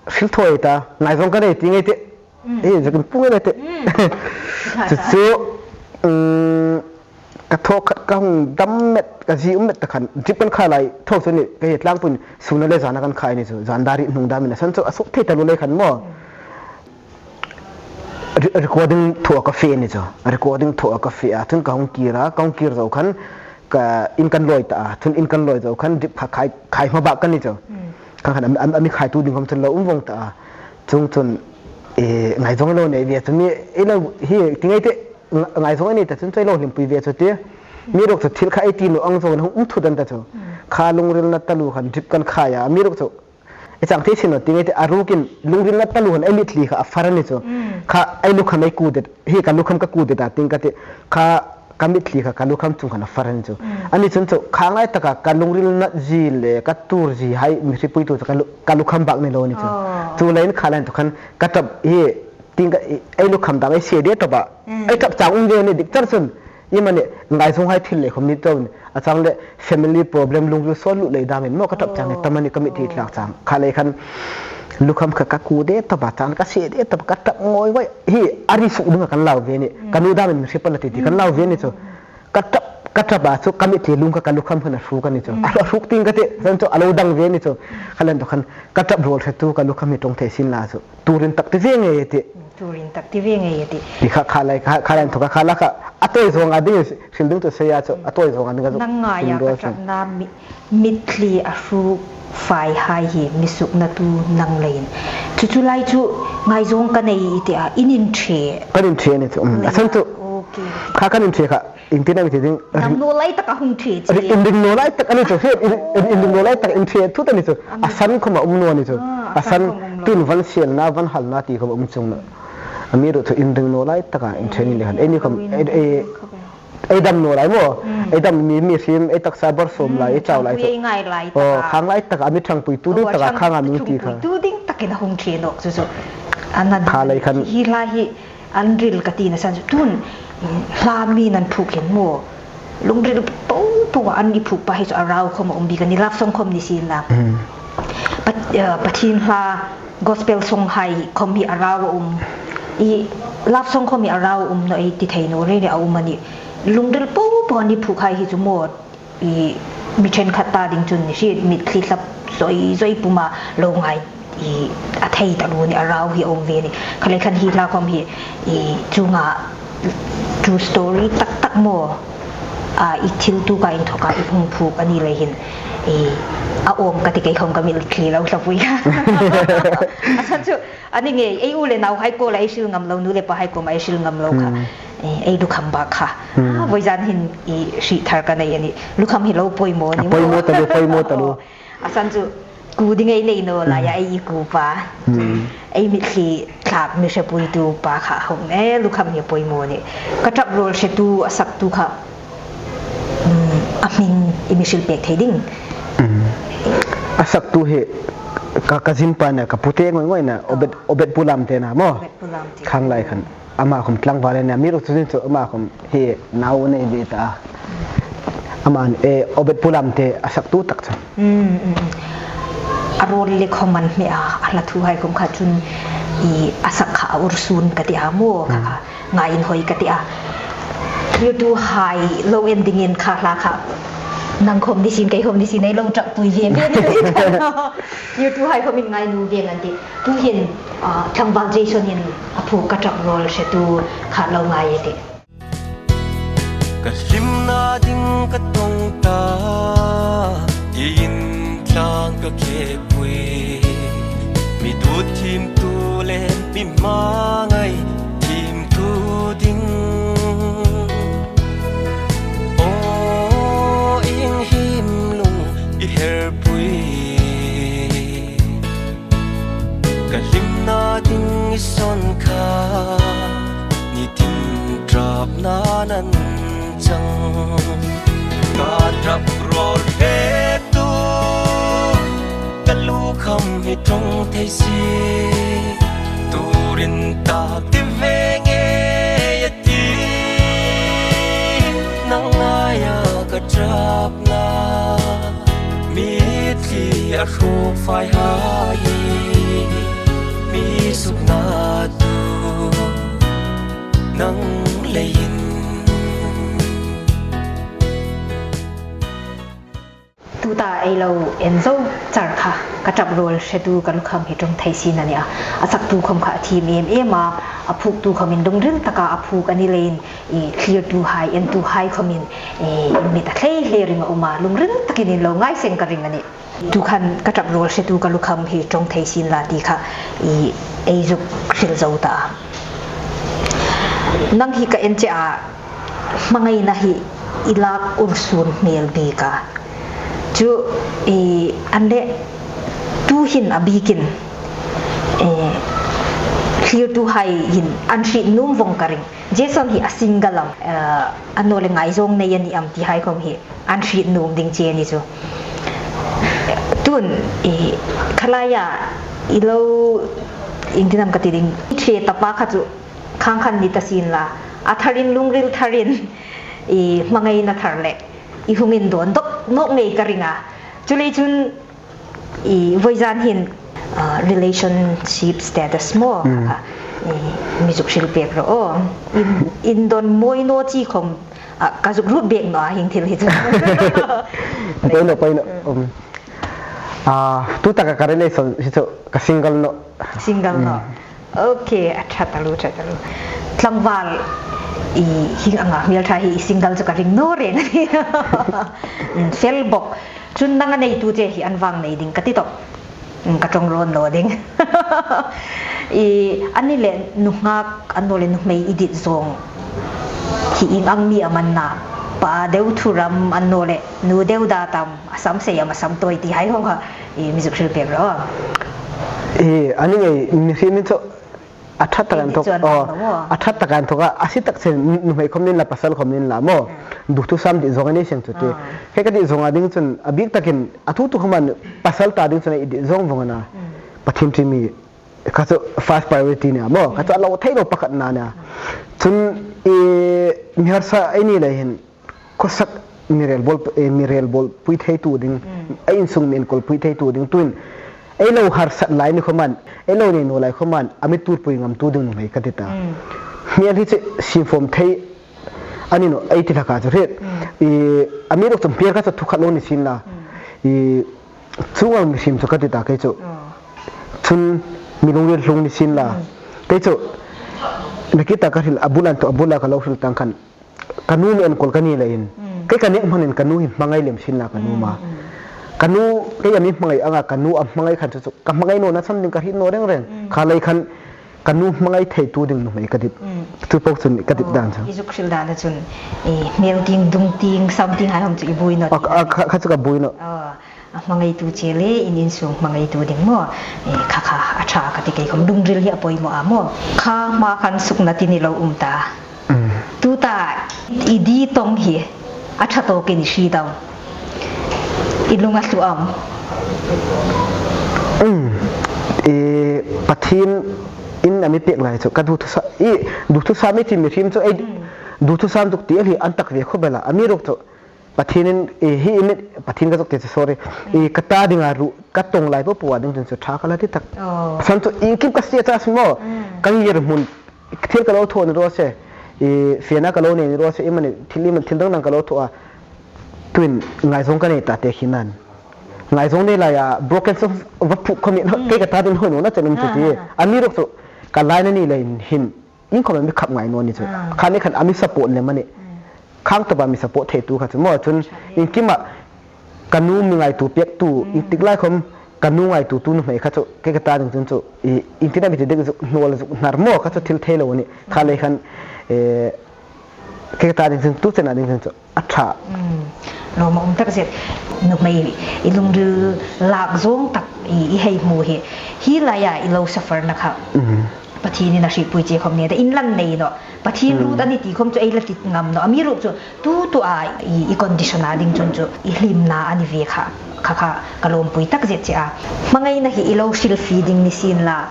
hril thaw ta, ngaizawng ka nei ti ngei tih. Mm. Eh, zuk inpui ngei tih. Mm. Chu chu, um, ka thaw khat ka hung dam met, ka zi um met ta khan, drip kan kha lai thaw chu ni, ka hi tlangpuiin suna le zana kan kha ni chu, zan dar ri hnung dam ni a san chu, a suk thei taluo lei khan maw. Mm. Re-, recording thaw ka fe ni chu. Recording thaw ka fe a, chun ka hung kir a, ka hung kir zo khan, ka in kan lawi ta a, chun in kan lawi zo khan drip kha khai, khai hma bak ka ni chu. Mm. Kha khan am, am, a mi khaitu ding khom chun lo um vong ta a. Chuong chun, eh, ngaizawng lo nei ve chu mi, eh, lo hi, ti ngei tih, nga-, ngaizawng a ni ta chun chu lo hlimpui ve chu ti. Mi ruok chu thil kha ei ti naw ang zawng hung um thut an ta chu. Mm. Kha lungrilna taluo khan drip kan khai a, mi ruok chu i chang thei sin naw ti ngei tih, a rukin lungrilna taluo khan ei mitthli kha a far a ni chu. Mm. Kha ei lukham ei kudet, hi ka lukham ka kudet a ting ka tih, kha ka mitthli kha ka lukham chung khan a far a ni chu. Mm. A ni chun chu, khanglai taka ka lungrilna zi le ka tuor zi hai mi hripuitu chu ka lu-, ka lukham bak ni lo ni chu. Oh. Chu leiin kha lai inthawk khan ka ṭap hi, ting ka, ei, ei lukham dam ei sie de tawp a. Mm. Ei ṭap chang um ve ni dik char chun. I mani ngaizawng hai thil le khom ni tawp ni. A chang le family problem lungril sawn luh lei damin maw ka ṭap chang ni Oh. tam a ni ka mitthli Oh. thlak chang. Kha lei khan lukham kha ka ku de tawp a chang ka sie de tawp a ka ṭap ngoi ngoi. Hi a ri suk ding a kan lau ve ni. Mm. Ka nu damin mi hriet pal a ti ti kan lau ve ni chu. Mm. Ka ṭap, ka ṭap a chu ka mitthli lung kha ka lukham khan a hruk a ni chu. Mm. A hruk ting ka tih, san chu a lo dang ve ni chu. Kha lai inthawk khan ka ṭap rawl hretu ka lukham hi ṭawng thei sin la chu. Turin tak ti ve ngei a tih. Turin tak ti ve ngei a tih. Ti kha, kha lai, kha, kha lai inthawk kha la kha. A tawi zawnga ding, hril ding chu sei a chu. A tawi zawnga ding a chu. Nang ngaia ka ṭapna mi, mitthli a hruk fai hai hi mi suknatu nang leiin. Chu chu lai chu ngaizawng ka nei i ti a, in inṭhe. Kan inṭhe ni chu. Mm. A san chu. Okay. Kha kan inṭhe kha. Iengtin am i ti ding. Dam naw lai taka hung ṭhe che. Ri-, inring naw lai tak a ni chu, hriet, in, in, inring naw lai tak inṭhe thut a ni chu. A san khom a um naw ni chu. Ah, a san khom um naw. Tun van sielna, van halna ti khom um chuong naw. Amiruokchu inring naw lai taka inṭhe ni le khan. Eini khom, ei, ei, ei dam naw lai maw. Mm. Ei dam mi, mihriem, ei taksa bar sawm lai, ei chau lai chu. Ei ngai lai taka. Oh, khang lai taka, a mi ṭhangpuitu ding taka, khang a mi ti kha. Ṭhangpuitu ding takin a hung ṭhe nawk chu chu. Ana kha lai khan. Hi lai hi. An ril ka tina san chu tun, mm, hla mi nan phuok hin maw. Lungril po po an i phuok pa hi chu a rau khom a um bik a ni, love song khom ni sin la. Mm. Pat-, eh, Pathien hla gospel song hai khom hi a rau a um. I love song khom hi a rau a um naw ei ti thei naw reng reng a um a ni. Lungril po po an i phuok hai hi chu maw. I mi ṭhenkhat ta ding chun ni hriet, mitthli hlap zawi zawi puma lo ngai, i a thei taluo ni, a rau hi a um ve ni. Kha lei khan hi hla khom hi, i chunga true story tak tak maw. A, i thil tuka inthawka i hung phuok a ni lei hin, i a awm ka ti kei khom ka mitthli lo hlapui kha. A san chu, a ni ngei, ei u le nau hai kuoma ei hril ngam lo, nu le pa hai kuoma ei hril ngam lo kha. Hmm. Eh, ei lukham bak kha. Hmm. Ah, voizan hin i hriet thar ka nei a ni. Lukham hi lo poimaw ni maw. Poimaw taluo, poimaw taluo. A san chu ku ding ei nei naw lai a, ei i ku pa. Hmm. Ei mitthli thlak mi hrepuitu pa kha hung e, lukham hi poimaw ni. Ka ṭap rawl hretu a saktu kha. Hmm, a hming i mi hril pek thei ding. Hmm. A saktu hi ka, ka zin pa na, ka pute ngoi ngoi na, Obed, Obed Pu Lamte na maw. Obed Pu Lamte. Khang lai khan. Ama khom tlangval a nih, amiruokchu chu ama khom hi nau nei ve ta. Ama, eh, Obed Pu Lamte a saktu tak chu. Mm, mm, mm. A rawl le khom an hme a, a hla thu hai khom kha chun i a sak kha a ursun ka ti a maw, kha kha ngai inhoi ka ti a. Thiltu hai lo en dingin kha hla kha. Nang khom ni sin, kei khom ni sin, ei lo ṭap pui ve ve ni. Thiltu hai khom in ngai nu ve ngan ti. Tu hin, ah, tlangval Jason in a phuok ka ṭap rawl hretu kha lo ngai e tih. Ka hlimna ding ka tawng ta, i intlang ka khepui. Mi dut thiemtu le mi hmangai thiemtu ding. Aw, ieng him lung i herpui. Ka hlimna ding i sawn kha, ni tin ṭapna nan chang. Ka ṭap rawl hretu, ka lukham hi ṭawng thei si. Turin tak ti ve ngei a ti. Nang ngaia ka ṭap na, Mitthli a hruong fai hai, mi sukna tu nang leiin. Tuta ei lo en zo char kha, ka ṭap ruol hretu ka lukham hi ṭawng thei si a nih a. A saktu khawm kha a thiem em em a, a phuoktu khawmin lungril taka a phuok a ni leiin, i thlirtuhai, entuhai khawmin, i, in mit a thlei hle ring a um a, lungril takin in lo ngaiseng ka ring a nih. Tu khan ka ṭap ruol hretu ka lukham hi ṭawng thei sien la ti kha, i, ei zuk hril zo ta a. Nang hi ka en che a, hmangaina hi i lak ursun hmel bik a. Chu, i, an leh tuhin a bikin, i, thlirtuhai hin an hriet nuom vong ka ring. Jason hi a single am, eh, annawleh ngaizawng nei a ni am tihai khawm hi an hriet nuom ding che a ni chu. Tun, i, khalaia i lo, iengtin am ka ti ding, i ṭhe tapa kha chu khang khan ni ta sien la, a tharin lungril tharin, i, hmangaina thar le i hung indawn dawk nawk ngei ka ring a. Chuleiin chun, i, vawizan hin, ah, relationship status maw, mm, kha, i, mi zuk hril pek rawh aw. In, indawn mawi naw chi khawm, ah, ka zuk ruot bek naw a hieng thil hi chu. Poi naw, poi naw. Mm. Um. Ah, tu taka ka relation hi chu ka single naw. Single naw. Mm. Ok, a ṭha taluo, ṭha taluo. Tlangval, i, hieng anga hmel ṭha hi i single chu ka ring naw reng a nih. Mm, fel bok. Chun nang a neitu che hi an vang nei ding ka ti tawp. Mm, ka ṭawng rawn naw ding. I, a ni leh nunghak annawleh nuhmei i dit zawng hi ieng ang mi am an na? Pa deu thuram annawleh nu deu dat am, a sam sei am, a sam tawi tihai khawm kha, i, mi zuk hril pek rawh. I, a ni ngei, mihriem chu a ṭha taka inthawk, aw, a ṭha taka inthawk a, a si tak chen nuhmei khawm ni inla, pasal khawm ni inla maw. Mm. Duthusam dit zawng a ni seng chu ti. Ah. Kei ka dit zawnga ding chun a bik takin a thutu khawma pasal ta ding chun i dit zawng vong a na. Mm. Pathien ṭi mi kha chu first priority a nih a maw. Kha chu a lo thei lo pakhatna a nih a. Mm. Chun, i, mi harsa ei ni lei hin, khawsak mi rel bawl, eh, mi rel bawlpui theitu ding, mm, a insung mi enkawlpui theitu ding, tuin ei lo harsat lai ni khawman, ei lo nei naw lai khawman, a mi tuorpui ngamtu ding nuhmei ka ti ta. Mm. Hmel hi chu siemfawm thei a ni naw, ei ti hlak a chu hriet. Mm. I, amiruokchu hmel kha chu thukhat lo ni sien la. Mm. I, chuong ang mihriem chu ka ti ta kei chu. Oh. Chun mi lungril hlung ni sien la. Mm. Kei chu, nakie taka ka hril, a bula inthawk, a bula ka lo hril tang khan, ka nu mi enkawl ka ni leiin. Mm. Kei ka nek hmanin ka nu hi hmangai lem sien la ka nu ma. Mm, mm. Ka nu, kei a mi hmangai anga ka nu a hmangai khan chu, chu ka hmangai nawna chang ding ka hriet naw reng reng. Mm. Kha lei khan ka nu hmangai theitu ding nuhmei ka dit. Mm. Chu po chun ka dit dan chu. I zuk hril dana chun, i, hmel tieng, dung tieng, sam tienghai khawm chu i buoi naw. A, a, kha, kha chu ka buoi naw. Oh. A hmangaitu che le in insung hmangaitu ding maw? E, kha kha, a ṭha ka ti kei khawm, lungril hi a poimaw a maw? Kha hma khan sukna ti ni lo um ta. Mm. Tuta i dit tawng hi a ṭha tawkin i hriet am? I lung a hlu am? Mm. E, Pathienin a mi pek lai chu ka duthusam, i duthusam i ti mihriem chu ei, mm, duthusam zuk ti a hli an tak ve khawp el a, amiruokchu Pathienin, e, hi i mit, Pathien ka zuk ti chu, sorry. E, ka ta dinga ruo, ka tawng lai po po a ding chun chu ṭha ka la ti tak. Oh. San chu iengkim ka sie chas maw. Mm. Ka ngir hmun, thil ka lo thaw ni raw se. E, fena ka lo nei ni raw se, iemani, thil iemani, thil dang dang ka lo thaw a. Tuin ngaizawng ka nei ta te khi nan. Ngaizawng nei laia, broken song va phuok khawm ni, mm, kei ka ta ding hoi nawna chen um chu ti. Ah, ah, ah. Amiruokchu, ka laina ni leiin hin, iengkhawm a mi khap ngai naw ni chu. Ah. Kha ni khan a mi support lem a nih. Mm. Khang tawpa mi support theitu kha chu maw chun, ṭha e, iengkima ka nu mi ngaituo pektu, mm, ieng tik lai khawm ka nu ngaituotu nuhmei kha chu, kei ka ta ding chun chu, i, iengtin am i ti ding, zuk hnuol zuk hnar maw kha chu thil thei lo a nih. Kha lei khan, e, kei ka ta ding chun tu chena ding chun chu a ṭha. Mm. Lawm a um tak zet. Nuhmei i lungril lak zawng tak i, i hei hmu hi. Hi laia i lo suffer-na kha. Mm. Pathienin a hrietpui che khawm ni ta, in lan nei naw. Pathien, mm, ruot a ni ti khawm chu ei la ti ngam naw. Amiruokchu, tu tua i, i condition a ding chun chu, i hlimna a ni ve kha, kha kha, ka lawmpui tak zet che a. Hmangaina hi i lo hrilfie ding ni sien la,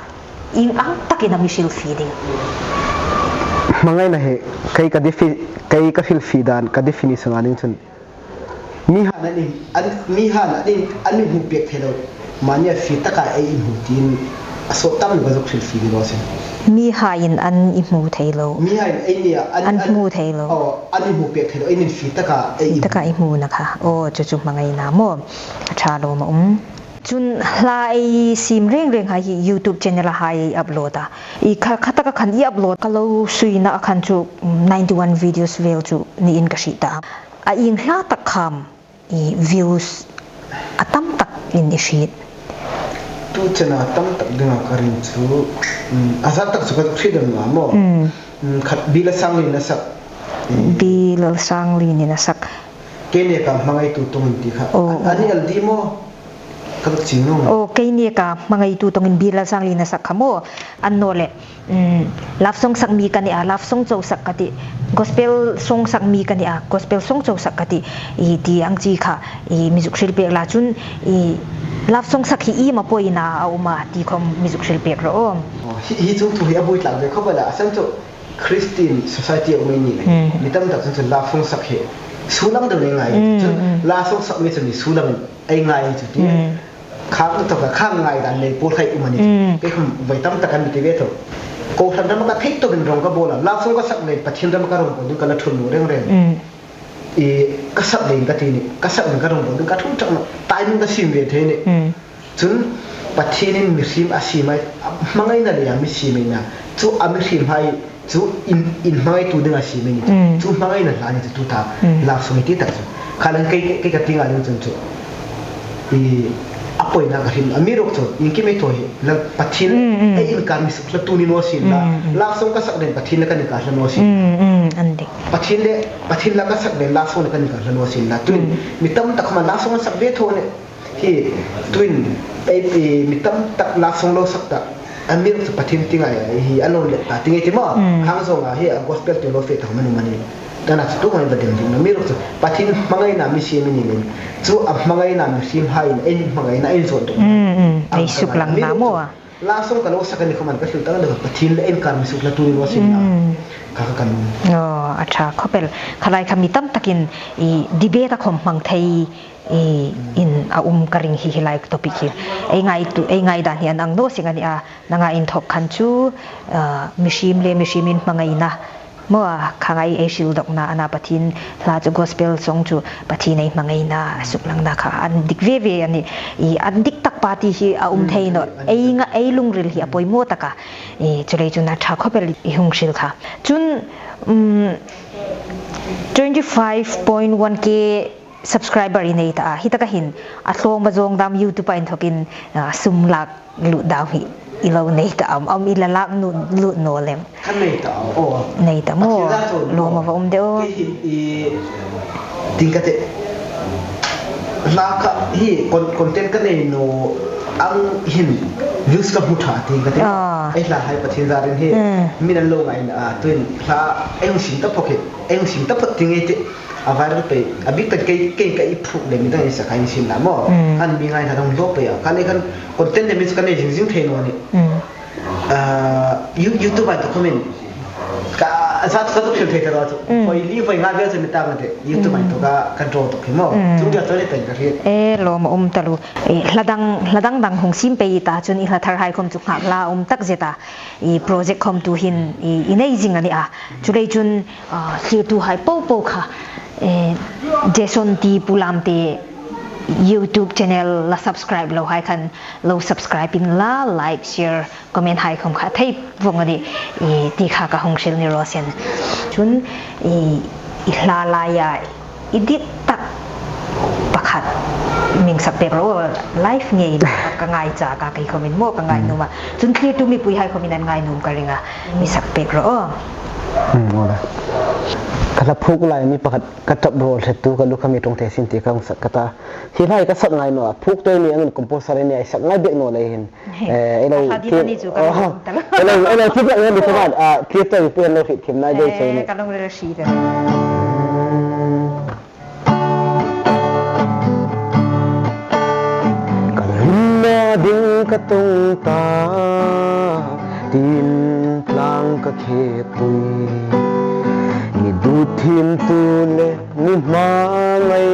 ieng ang takin am i hrilfie ding? Hmangaina hi, kei ka defi-, kei ka hrilfie dan, ka definition a ding chun, Mihaiin an, an, mihaiin an, an mi hmu pek thei lo. Mani a fie taka ei hmu tiin a sawt tam lo ka zuk hril fie ni raw se. Mihaiin an i hmu thei lo. Mihaiin ei nia an, an an hmu thei lo. Oh, an mi hmu pek thei lo. Ei nin fie taka ei fie taka i hmuna kha. Oh, chu chu hmangaina maw. A ṭha lawm a um. Chun hla ei siem reng reng hai hi YouTube channel-a hai ei upload a. I kha, kha taka khan i upload ka lo suina a khan chu, mm, ninety-one videos vel chu niin ka hriet ta. A ieng hla tak kham i views a tam takin i hriet? Tu chena a tam tak dinga ka ring chu, mm, a zat tak chu ka hriet dam lo maw. Mm. Mm, khat Bila Sanglien a sak. Mm. Bila Sanglien-in a sak. Kei neka hmangaitu tawngin ti kha. Oh, oh. A ni el di maw? Ka rak ching naw. Oh, kei neka hmangaitu tawngin Bila Sanglien-in a sak kha maw. Annawleh, mm, love song sak mi ka ni a, love song chau sak ka tih. Gospel song sak mi ka ni a, gospel song chau sak ka tih. I ti ang chi kha, i mi zuk hril pek la chun, i love song sak hi iem a poina a um a ti khawm mi zuk hril pek rawh. Oh, hi, hi chu thu hi a buoi tlak ve khawp el a, a san chu Christian society a um ei ni le. Hmm. Mi tam tak chun chu love song sak hi suol ang deuin ei ngai. Hmm, chun hmm. Love song sak mi chu mi suol ang ei ngai chu ti. Hmm. Khang tak a khang ngai dan nei pawl khai um a ni. Mm. Kei khawm voi tam tak an mi ti ve tho. Kohran rama ka thei tawkin rawng ka bawl a. Love song ka sak le Pathien rama ka rawng bawl ding ka la ṭhung naw reng reng. Mm. I ka sak le ka ti ni. Ka sak le ka rawng bawl ding ka ṭhung ṭhak naw. Timing ka siem ve thei ni. Mm. Chun Pathienin mihriem a siem a, a hmangaina leia mi siem ei na. Chu a mihriem hai chu in, in hmangaitu dinga siem ei ni. Mm. Chu hmangaina hla ni chu tuta. Mm. Love song ti tak chu. Kha lang kei, kei, kei ka ti ngai ding chun chu. I a poina ka hrim, amiruokchu, iengkim ei thaw hi, la Pathien, mm, mm. Ei inkar mi suk hlatu ni naw sien la. Mm, mm. Love song ka sak den Pathien la ka inkar hla naw sien. Mm, mm, an dik. Pathien le, Pathien la ka sak den love song la ka inkar hla naw sien la. Tuin, mm. Mi tam tak khawma love song sak ve tho ni. Hi, tuin, ei, ei, mi tam tak love song lo sak ta. Amiruokchu Pathien ti ngai, hi, a lo let ta, ti ngai ti maw. Mm. Hang zawnga, hi, a gospel ti lo fe ta, mani, mani. Tana chu tu ngai ba dem ding, amiruokchu Pathien hmangaina mi siem ei ni le. Chu a hmangaina mihriem haiin, ei hmangaina ei zawt dawk. Mm, mm. Ei suklang na maw. Love song ka lo sak a ni khawma ka hril ta lo, Pathien la inkar mi suk hlatu ni naw sien la. Mm. Kha kha kan. Oh, a ṭha khawp el. Kha lai kha mi tam takin i debate-a khawm hmang thei i, in a um ka ring hi, hi lai topic hi. Ei ngaitu, ei ngaidan hi an ang naw seng a ni a, nanga inthawk khan chu, ah, mihriem le mihriem inhmangaina maw a, kha ngai ei hril dawkna a na Pathien hla chu gospel song chu Pathien ei hmangaina a suklangna kha an dik ve ve a ni. I an dik tak pa ti hi a um thei naw. Ei nga, ei lungril hi a poimaw tak a. I chu lei chun a ṭha khawp el i hung hril kha. Chun, um, twenty five point one K subscriber i nei ta a, hi taka hin a tlawm a zawng dam YouTube-a inthawkin, ah, sum lak lut dam hi i lo nei ta am, am i la lak nu-, lut naw lem? Ka nei ta a, aw. Nei ta maw? Pathien la chu lawm a va um de aw. Kei hin i ting ka ti. Hla kha hi con-, content ka nei naw ang hin views ka hmu ṭha ting ka ti. Ah. Ei hla hai Pathien zarin hi. Hmm. Min an lo ngai na a, tuin hla ei hung siem ta phawt hi, ei hung siem ta phawt ti ngai ti. A viral pei, a bik tak kei, kei ka i phuok le mi dang i sak hai ni sien la maw. Mm. An mi ngai hla dang lo pei a. Kha le khan content le mi chu ka nei zing zing thei naw ni. Mm. Ah, You-, YouTube-a inthawk comment. Ka, a zat ka zuk hril thei ta lo chu. Mm. Voi li voi nga vel chu mi ta ngai te. YouTube-a inthawk ka, ka draw tawk hi maw. Mm. Chu dia chu le pen ka hriet. E, lawm a um taluo. E, hla dang, hla dang dang hung siem pei ta chun i hla thar hai khawm chu nghak la um tak zet a. I project khawm tu hin i, i nei zing a ni a. Chu lei chun, ah, thlirtu hai po po kha, eh, Jason T Pulamte YouTube channel la subscribe lo hai khan lo subscribe inla, like, share, comment hai khawm kha thei vawng a nih, eh, ti kha ka hung hril ni raw sien. Chun, eh, i hla laia i dit tak pakhat mi sak pek rawh, live ngei ka ngai chak a, kei khawmin maw ka ngai nuom a. Chun thlirtu mipui hai khawmin an ngai nuom ka ring a, mi sak pek rawh. Hmm, aw le. Ka hla phuok lai mi pakhat ka ṭap rawl hretu ka lu kha mi ṭawng thei sin ti ka hung sak ka ta. Hi lai ka sak ngai naw a, phuok te ni angin composer ni a sak ngai bek naw lei hin. He. Eh, elo, a hla dit a ni chu ka hmu ta lo. Elo, elo, tip lak ngai ni khawma, ah, clip to pu lo hriet thiem nai deu se ni. Eh, ka lungril a hriet a. Ka hlimna ding ka tawng ta, tin tlang ka khepui. Mi dut Thiemtu le mi hmangai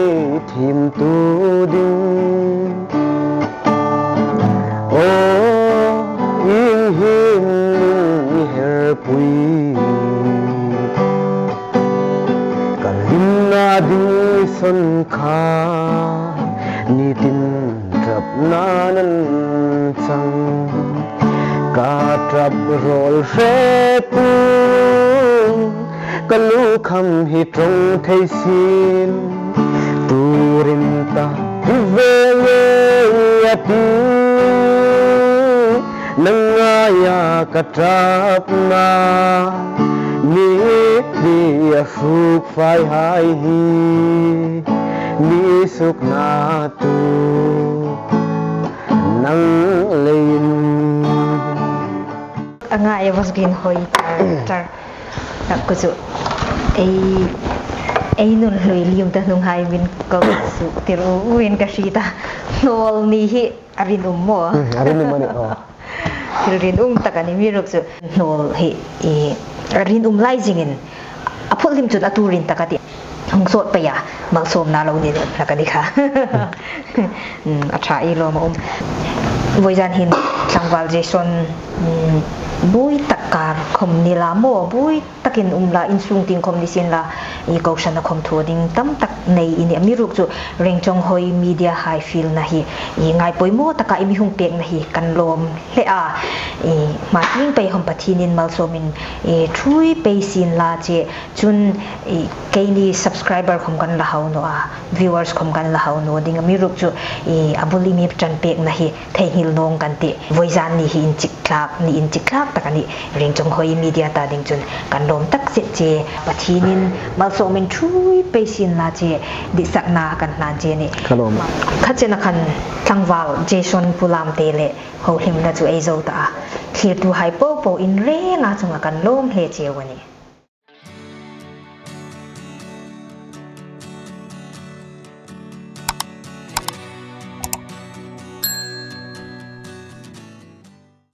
thiemtu ding. Aw, ieng hin lung i herpui. Ka hlimna ding mi sawn kha nitin ṭapna nan chang. Ka ṭap rawl hretu ka lukham hi ṭawng thei sin. Turin ta ti ve nge a ti, nang ngaia ka ṭapna. Mi ti a hruk fai hai hi, mi sukna tu nang leiin. A ngai a was gin hoi tar tar. Nak ku chu ei, ei nun hlui lium ta hnung hai min ko su tir u uin ka hri ta. Hnawl ni hi a rinum maw? Hmm, a rinum a ni, aw. Thil rinum tak a ni mi ruk chu. Hnawl hi, i, a rinum lai zingin a phul hlim chun a tu rin tak a ti. Hung sawt pei a, malsawmna lo ni hlak a ni kha. Hmm, a ṭha i lawm a um. Vawizan hin tlangval Jason, hmm, buoi tak kar khawm ni la maw, buoi takin um la, insung tieng khawm ni sien la, i, kohran a khawm thaw ding tam tak nei i ni a mi ruk chu Rengchawng Hoi Media hai fielna hi, i, ngai poimaw taka i mi hung pekna hi kan lawm hle a, i, hma tieng pei khawm Pathienin malsawmin, i, ṭhuoi pei sien la che, chun, i, keini subscriber khawm kan la hau naw a, viewers khawm kan la hau naw ding a mi ruk chu, i, a bul i mi ṭan pekna hi theinghil nawng kan ti. Vawizan ni hi inchik tlak, ni inchik tlak tak a ni. Rengchawng Hoi Media ta ding chun kan lawm tak zet che. Pathienin malsawmin ṭhuoi pei sien la che, ditsakna kan hlan che ni. Ka lawm. Kha chena khan tlangval Jason Pu Lamte le hohlimna chu ei zo ta a. Thlirtu hai po po in renga chunga kan lawm hle cheu a ni.